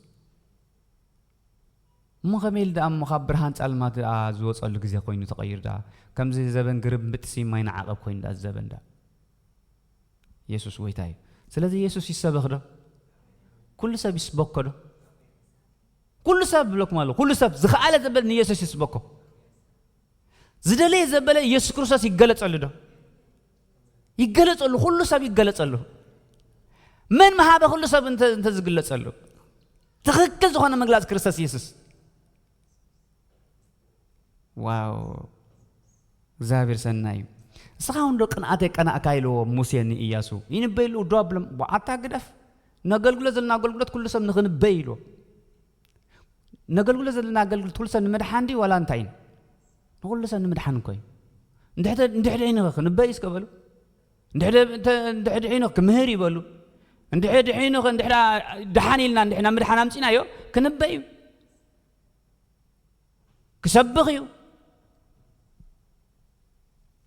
እሞ ከመይ ኢሉ ደኣ እሞ ካብ ብርሃን ጸልማት ደኣ ዝወጸሉ ግዜ ኮይኑ ተቐይሩ ደኣ? ከምዚ ዘበን ግርምብጥሲ ማይ ንዓቐብ ኮይኑ ደኣ ዘበን ደኣ። የሱስ ጎይታ እዩ። ስለዚ የሱስ ይሰበኽ ዶ? ኩሉ ሰብ ይስበኮ ዶ? ኩሉ ሰብ ብለኩም ኣሎ። ኩሉ ሰብ ዝኸኣለ ዘበለ ንየሱስ ይስበኮ። ዝደለየ ዘበለ የሱስ ክርስቶስ ይገለጸሉ ዶ? ይገለጸሉ። ኩሉ ሰብ ይገለጸሉ። መን መሃበ ኩሉ ሰብ እንተ፣ እንተ ዝግለጸሉ? ትኽክል ዝኾነ ምግላጽ ክርስቶስ የሱስ። ዋው፣ እግዚኣብሔር ሰናይ እዩ። እስኻ እውን ዶ ቅንኣተይ ቀናእካ ኢልዎ ሙሴ ንኢያሱ። ይንበይሉ ዶ ኣብሎም፣ "ዋዓታ ግደፍ። ነገልግሎ ዘለና ኣገልግሎት ኩሉ ሰብ ንኽንበይ" ኢልዎ። ነገልግሎ ዘለና ኣገልግሎት ኩሉ ሰብ ንምድሓን ድዩ ዋላ እንታይ እዩ? ንኹሉ ሰብ ንምድሓን እኮ እዩ። እንድሕተ-፣ እንድሕድሒንኸ ክንበይ እስከ በሉ። እንድሕደ-፣ እንተ-፣ እንድሕድሒንኸ ክምህር ይበሉ። እንድሕድሒንኸ እንድሕዳ ደሓን ኢልና እንድሕና ምድሓን ኣምጺናዮ ክንበይ እዩ። ክሰብኽ እዩ።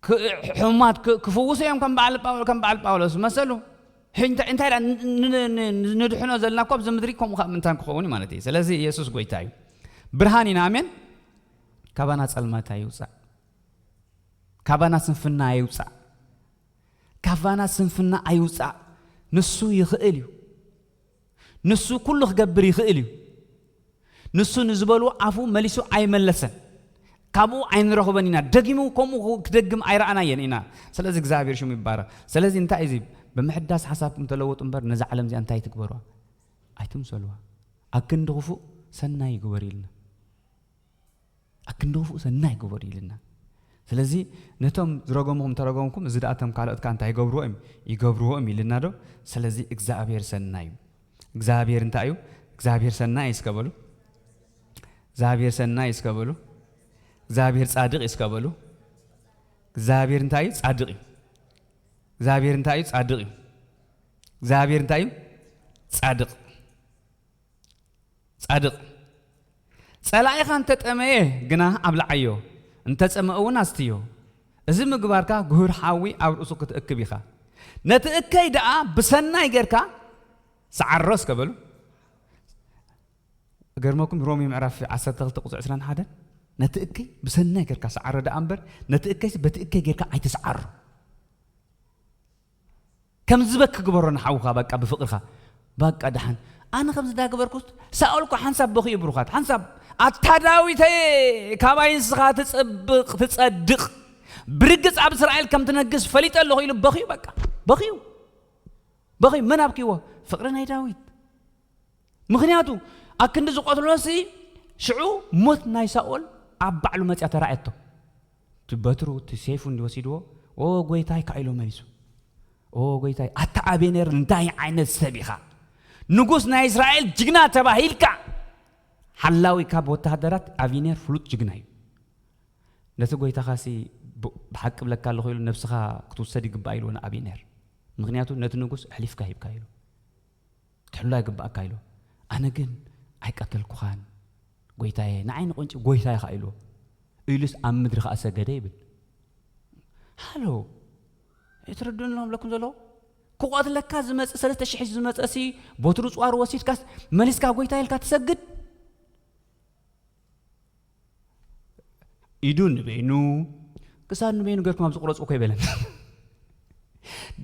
ክ-፣ ሕሙማት ክ-፣ ክፍውሱ እዮም ከም በዓል ጳው-፣ ከም በዓል ጳውሎስ መሰሉ። ሕይ-፣ እንታይ፣ እንታይ ደኣ ን-፣ ን-፣ ን-፣ ን-፣ ንድሕኖ ዘለና እኮ ኣብዚ ምድሪ ከምኡ ከኣ ምንታን ክኸውን እዩ ማለት እዩ። ስለዚ የሱስ ጎይታ እዩ። ብርሃን ኢና፣ ኣሜን። ካባና ጸልማት ኣይውጻእ። ካባና ስንፍና ኣይውጻእ። ካባና ስንፍና ኣይውጻእ። ንሱ ይኽእል እዩ። ንሱ ኩሉ ክገብር ይኽእል እዩ። ንሱ ንዝበልዎ ኣፉ መሊሱ ኣይመለሰን። ካብኡ ኣይንረኽቦን ኢና። ደጊሙ ከምኡ ክደግም ኣይረኣናየን ኢና። ስለዚ እግዚኣብሔር ሽሙ ይባረኽ። ስለዚ እንታይ እዩ እዚ? ብምሕዳስ ሓሳብኩም ተለወጡ እምበር ነዛ ዓለም እዚኣ እንታይ ትግበሩዋ? ኣይትምሰሉዋ። ኣክንዲ ክፉእ ሰናይ ይግበር ኢልና። ኣክንዲ ክፉእ ሰናይ ግበሩ ኢልና። ስለዚ ነቶም ዝረገምኹም ተረገምኩም፣ እዚ ደኣ እቶም ካልኦት ከኣ እንታይ ይገብርዎ እዮም? ይገብርዎ እዮም ኢልና ዶ? ስለዚ እግዚኣብሔር ሰናይ እዩ። እግዚኣብሔር እንታይ እዩ? እግዚኣብሔር ሰናይ እዩ እስከ በሉ። እግዚኣብሔር ሰናይ እዩ እስከ በሉ። እግዚኣብሔር ጻድቕ እዩ እስከ በሉ። እግዚኣብሔር እንታይ እዩ? ጻድቕ እዩ። እግዚኣብሔር እንታይ እዩ? ጻድቕ እዩ። እግዚኣብሔር እንታይ እዩ? ጻድቕ። ጻድቕ። ጸላኢኻ እንተጠመየ ግና ኣብልዓዮ፣ እንተጸምአ እውን ኣስትዮ። እዚ ምግባርካ ጉህር ሓዊ ኣብ ርእሱ ክትእክብ ኢኻ። ነቲ እከይ ደኣ ብሰናይ ጌርካ ሰዓሮ እስከ በሉ። እገርመኩም፣ ሮሜ ምዕራፍ ዓሰርተ ክልተ ቁጽሪ ዕስራን ሓደን፣ ነቲ እከይ ብሰናይ ጌርካ ሰዓሮ ደኣ እምበር፣ ነቲ እከይሲ በቲ እከይ ጌርካ ኣይትስዓሮ። ከም ዝበኪ ግበሮ ንሓውኻ፣ በቃ ብፍቕርኻ። በቃ ደሓን። ኣነ ከምዚ እንዳገበርኩስ፣ ሳኦል እኮ ሓንሳብ በኽዩ ብሩኻት፣ ሓንሳብ፣ "ኣታ ዳዊተየ፣ ካባይ ንስኻ ትጸብቕ፣ ትጸድቕ፣ ብርግጽ ኣብ እስራኤል ከም ትነግስ ፈሊጠ ኣለኹ" ኢሉ በኽዩ፣ በቃ በኽዩ። በኽዩ። መን ኣብክይዎ? ፍቕሪ ናይ ዳዊት። ምኽንያቱ፣ ኣክንዲ ዝቐትሎሲ፣ ሽዑ ሞት ናይ ሳኦል ኣብ ባዕሉ መጽያ ተራእየቶ። እቲ በትሩ፣ እቲ ሴፉ እንዲ ወሲድዎ፣ "ኦ ጎይታይ" ከኣ ኢሉ መሊሱ። "ኦ ጎይታይ፣ ኣታ ኣቤኔር እንታይ ዓይነት ሰብ ኢኻ? ንጉስ ናይ እስራኤል ጅግና ተባሂልካ፣ ሓላዊ ካብ ወተሃደራት ኣቤኔር ፍሉጥ ጅግና እዩ። ነቲ ጎይታኻሲ ብ-፣ ብሓቂ እብለካ ኣለኹ" ኢሉ፣ "ነብስኻ ክትውሰድ ይግባእ" ኢልዎ ንኣቤኔር። ምኽንያቱ ነቲ ንጉስ ኣሕሊፍካ ሂብካ ኢሉ። ክትሕሉ ኣይግባእካ ኢሉ። ኣነ ግን ኣይቀተልኩኻን ጎይታየ፣ ንዓይ ንቆንጪ ጎይታየ ኸዓ ኢልዎ። ኢሉስ ኣብ ምድሪ ኸዓ ሰገደ ይብል። ሃሎ፣ ኣይትረድኡን ኣለኹም ዝብለኩም ዘለኹ? ክቐትለካ ዝመጽእ ሰለስተ ሽሕ ዝመጸእሲ በትሩ ጽዋር ወሲድካስ መሊስካ ጎይታ ኢልካ ትሰግድ? ኢዱ ንበይኑ፣ ክሳድ ንበይኑ ገርኩም ኣብ ዝቑረጽ እኮ ኣይበለን።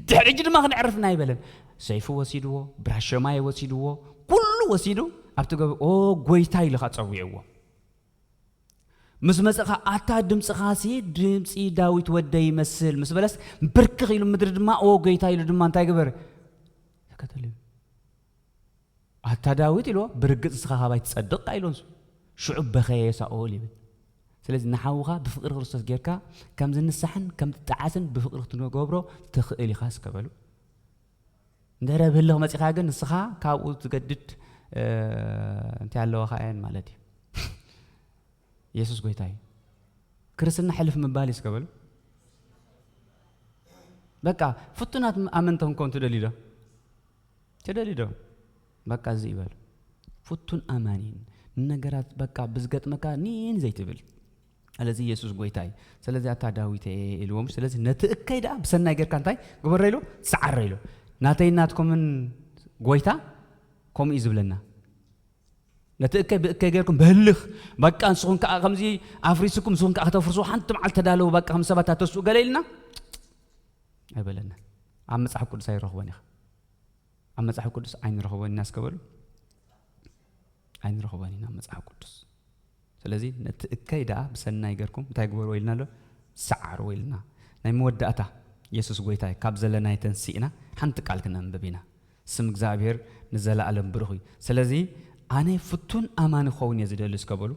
ድሕሪ ሕጂ ድማ ክንዕርፍና ኣይበለን። ሰይፉ ወሲድዎ፣ ብራሸማይ ወሲድዎ፣ ኩሉ ወሲዱ ኣብቲ ገብ-፣ ኦ፣ ጎይታ ኢሉ ኸዓ ጸዊዕዎ። ምስ መጸኻ ኣታ ድምጽኻሲ ድምጺ ዳዊት ወደይ ይመስል ምስ በለስ ብርክኽ ኢሉ ምድሪ ድማ ኦ ጎይታ ኢሉ ድማ እንታይ ግበር ተከተሉ። ኣታ ዳዊት ኢልዎ ብርግጽ ንስኻ ካባይ ትጸድቕ ኢሎንሱ ሽዑ በኸየ ሳኦል ይብል። ስለዚ ንሓውኻ ብፍቕሪ ክርስቶስ ጌርካ ከም ዝንሳሕን ከም ትጠዓስን ብፍቕሪ ክትገብሮ ትኽእል ኢኻ እስከበሉ። እንድሕረ ብህልኽ መጺኻ ግን ንስኻ ካብኡ ትገድድ እንታይ ኣለዋኻ እየን ማለት እዩ። የሱስ ጎይታ እዩ። ክርስትና ሕልፍ ምባል እዩ እስከበሉ። በቃ ፍቱናት ኣመንተን ኮን ትደልዩ ዶ? ትደልዩ ዶ? በቃ እዚ ይበል። ፍቱን ኣማኒን ንነገራት በቃ ብዝገጥመካ ኒን ዘይትብል። ስለዚ የሱስ ጎይታ እዩ። ስለዚ ኣታ ዳዊት እየ ኢልዎም። ስለዚ ነቲ እከይ ደኣ ብሰናይ ጌርካ እንታይ ግበረ ኢሉ? ሰዓረ ኢሉ። ናተይ ናትኩምን ጎይታ ከምኡ እዩ ዝብለና። ነቲ እከይ ብእከይ ጌርኩም ብህልኽ በቃ ንስኹም ከዓ ከምዚ ኣፍሪስኩም ንስኹም ከዓ ከተፍርሱ ሓንቲ መዓልቲ ተዳለዉ በቃ ከም ሰባት ኣተስኡ ገለ ኢልና ኣይበለና። ኣብ መጽሓፍ ቅዱስ ኣይረኽቦን ኢኻ። ኣብ መጽሓፍ ቅዱስ ኣይንረኽቦን ኢና እስከበሉ ኣይንረኽቦን ኢና መጽሓፍ ቅዱስ። ስለዚ ነቲ እከይ ደኣ ብሰናይ ገርኩም እንታይ ግበርዎ ኢልና ኣሎ? ሰዓርዎ ኢልና። ናይ መወዳእታ የሱስ ጎይታ እዩ። ካብ ዘለናይ ተንሲእና ሓንቲ ቃል ክነንብብ ኢና። ስም እግዚኣብሔር ንዘለኣለም ብሩኽ እዩ። ስለዚ ኣነ ፍቱን ኣማኒ ክኸውን እየ ዝደሊ እስከበሉ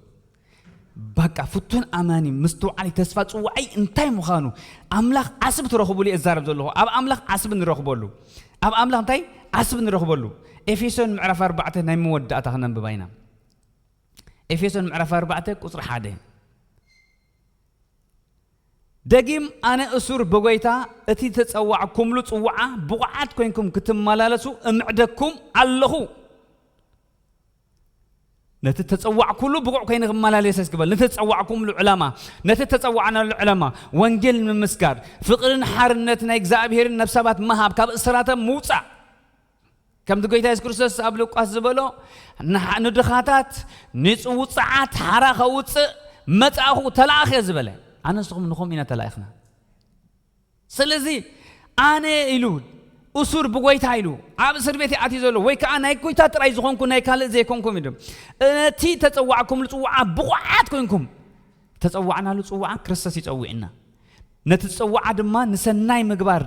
በቃ ፍቱን ኣማኒ ምስትውዓል ተስፋ ጽዋዓይ እንታይ ምዃኑ ኣምላኽ ዓስብ ትረኽቡሉ እየ እዛረብ ዘለኹ። ኣብ ኣምላኽ ዓስብ ንረኽበሉ ኣብ ኣምላኽ እንታይ ዓስብ ንረኽበሉ። ኤፌሶን ምዕራፍ ኣርባዕተ ናይ መወዳእታ ክነንብባ ኢና። ኤፌሶን ምዕራፍ ኣርባዕተ ቁጽሪ ሓደ ደጊም ኣነ እሱር ብጎይታ እቲ ተጸዋዕኩምሉ ጽዋዓ ብቑዓት ኮይንኩም ክትመላለሱ እምዕደኩም ኣለኹ። ነቲ ተጸዋዕኩሉ ብቑዕ ኮይነ ክመላለስ እስክበል ነቲ ተጸዋዕኩምሉ ዕላማ ነቲ ተጸዋዕናሉ ዕላማ ወንጌል ንምስጋር ፍቕርን ሓርነት ናይ እግዚኣብሔርን ነብሳባት መሃብ ካብ እስራተ ምውጻእ ከምቲ ጎይታ የሱስ ክርስቶስ ኣብ ሉቃስ ዝበሎ ንድኻታት ንውፅዓት ሓራ ከውፅእ መጻእኹ ተላእኸ ዝበለ ኣነ ንስኹም ንኹም ኢና ተላኢኽና። ስለዚ ኣነ ኢሉ እሱር ብጎይታ ኢሉ ኣብ እስር ቤት ኣትዩ ዘሎ ወይ ከዓ ናይ ጎይታ ጥራይ ዝኾንኩ ናይ ካልእ ዘይኮንኩም ኢሉ ነቲ ተፀዋዕኩም ልፅዋዓ ብቑዓት ኮንኩም ተፀዋዕናሉ ፅዋዓ ክርስቶስ ይፀዊዕና። ነቲ ዝጸዋዓ ድማ ንሰናይ ምግባር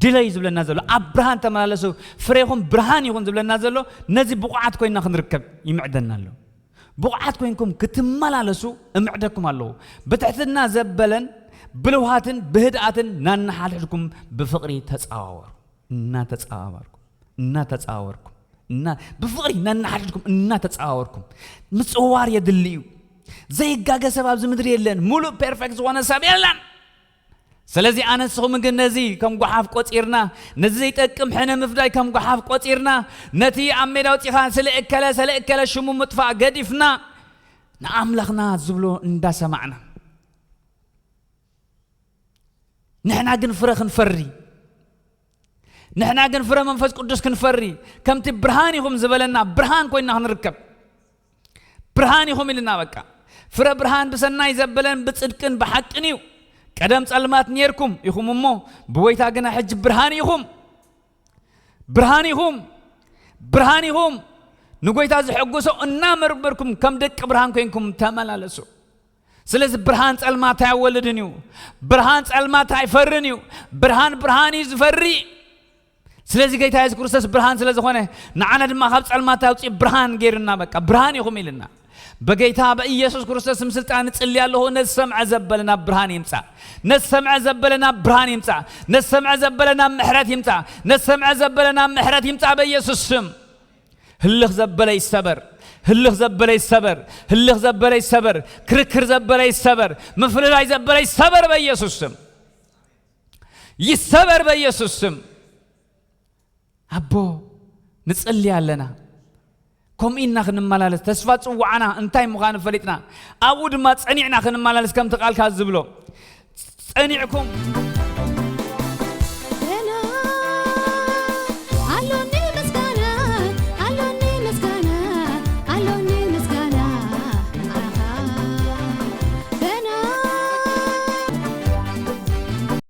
ድለዩ ዝብለና ዘሎ ኣብ ብርሃን ተመላለሱ ፍሬኹም ብርሃን ይኹን ዝብለና ዘሎ ነዚ ብቑዓት ኮይንና ክንርከብ ይምዕደና ኣሎ። ብቑዓት ኮይንኩም ክትመላለሱ እምዕደኩም ኣለዉ። ብትሕትና ዘበለን ብልውሃትን ብህድኣትን ናናሓድሕድኩም ብፍቕሪ ተጻዋወሩ። እናተጻዋወርኩም እናተጻዋወርኩም እና ብፍቕሪ ናናሓድሕድኩም እናተጻዋወርኩም ምጽዋር የድሊ እዩ። ዘይጋገ ሰብ ኣብዚ ምድሪ የለን። ሙሉእ ፐርፌክት ዝኾነ ሰብ የለን። ስለዚ ኣነ ንስኹም ግን ነዚ ከም ጓሓፍ ቆጺርና ነዚ ዘይጠቅም ሕነ ምፍዳይ ከም ጓሓፍ ቆጺርና ነቲ ኣብ ሜዳ ውፂኻ ስለ እከለ ስለ እከለ ሽሙ ምጥፋእ ገዲፍና ንኣምላኽና ዝብሎ እንዳሰማዕና ንሕና ግን ፍረ ክንፈሪ ንሕና ግን ፍረ መንፈስ ቅዱስ ክንፈሪ ከምቲ ብርሃን ኢኹም ዝበለና ብርሃን ኮይና ክንርከብ ብርሃን ኢኹም ኢልና በቃ ፍረ ብርሃን ብሰናይ ዘበለን ብጽድቅን ብሓቅን እዩ። ቀደም ጸልማት ኔርኩም ኢኹም እሞ ብጎይታ ግና ሕጂ ብርሃን ኢኹም። ብርሃን ኢኹም። ብርሃን ኢኹም። ንጎይታ ዝሕጉሶ እናመርመርኩም ከም ደቂ ብርሃን ኮይንኩም ተመላለሱ። ስለዚ ብርሃን ጸልማት ኣይወልድን እዩ። ብርሃን ጸልማት ኣይፈርን እዩ። ብርሃን ብርሃን እዩ ዝፈሪ። ስለዚ ጌታ የሱስ ክርስቶስ ብርሃን ስለ ዝኾነ ንዓና ድማ ካብ ጸልማት ኣውጽእ ብርሃን ገይርና በቃ ብርሃን ኢኹም ኢልና በጌታ በኢየሱስ ክርስቶስ ስም ስልጣን ንጽሊ ኣለኹ። ነዚ ሰምዐ ዘበለና ብርሃን ይምጻእ። ነዚ ሰምዐ ዘበለና ብርሃን ይምጻእ። ነዚ ሰምዐ ዘበለና ምሕረት ይምጻእ። ነዚ ሰምዐ ዘበለና ምሕረት ይምጻእ በኢየሱስ ስም። ህልኽ ዘበለ ይሰበር። ህልኽ ዘበለ ይሰበር። ህልኽ ዘበለ ይሰበር። ክርክር ዘበለ ይሰበር። ምፍልላይ ዘበለ ይሰበር በኢየሱስ ስም። ይሰበር በኢየሱስ ስም። ኣቦ ንጽሊ ኣለና። ከምኡ ኢልና ክንመላለስ ተስፋ ጽዋዕና እንታይ ምዃኑ ፈሊጥና ኣብኡ ድማ ጸኒዕና ክንመላለስ ከምቲ ቃልካ ዝብሎ ጸኒዕኩም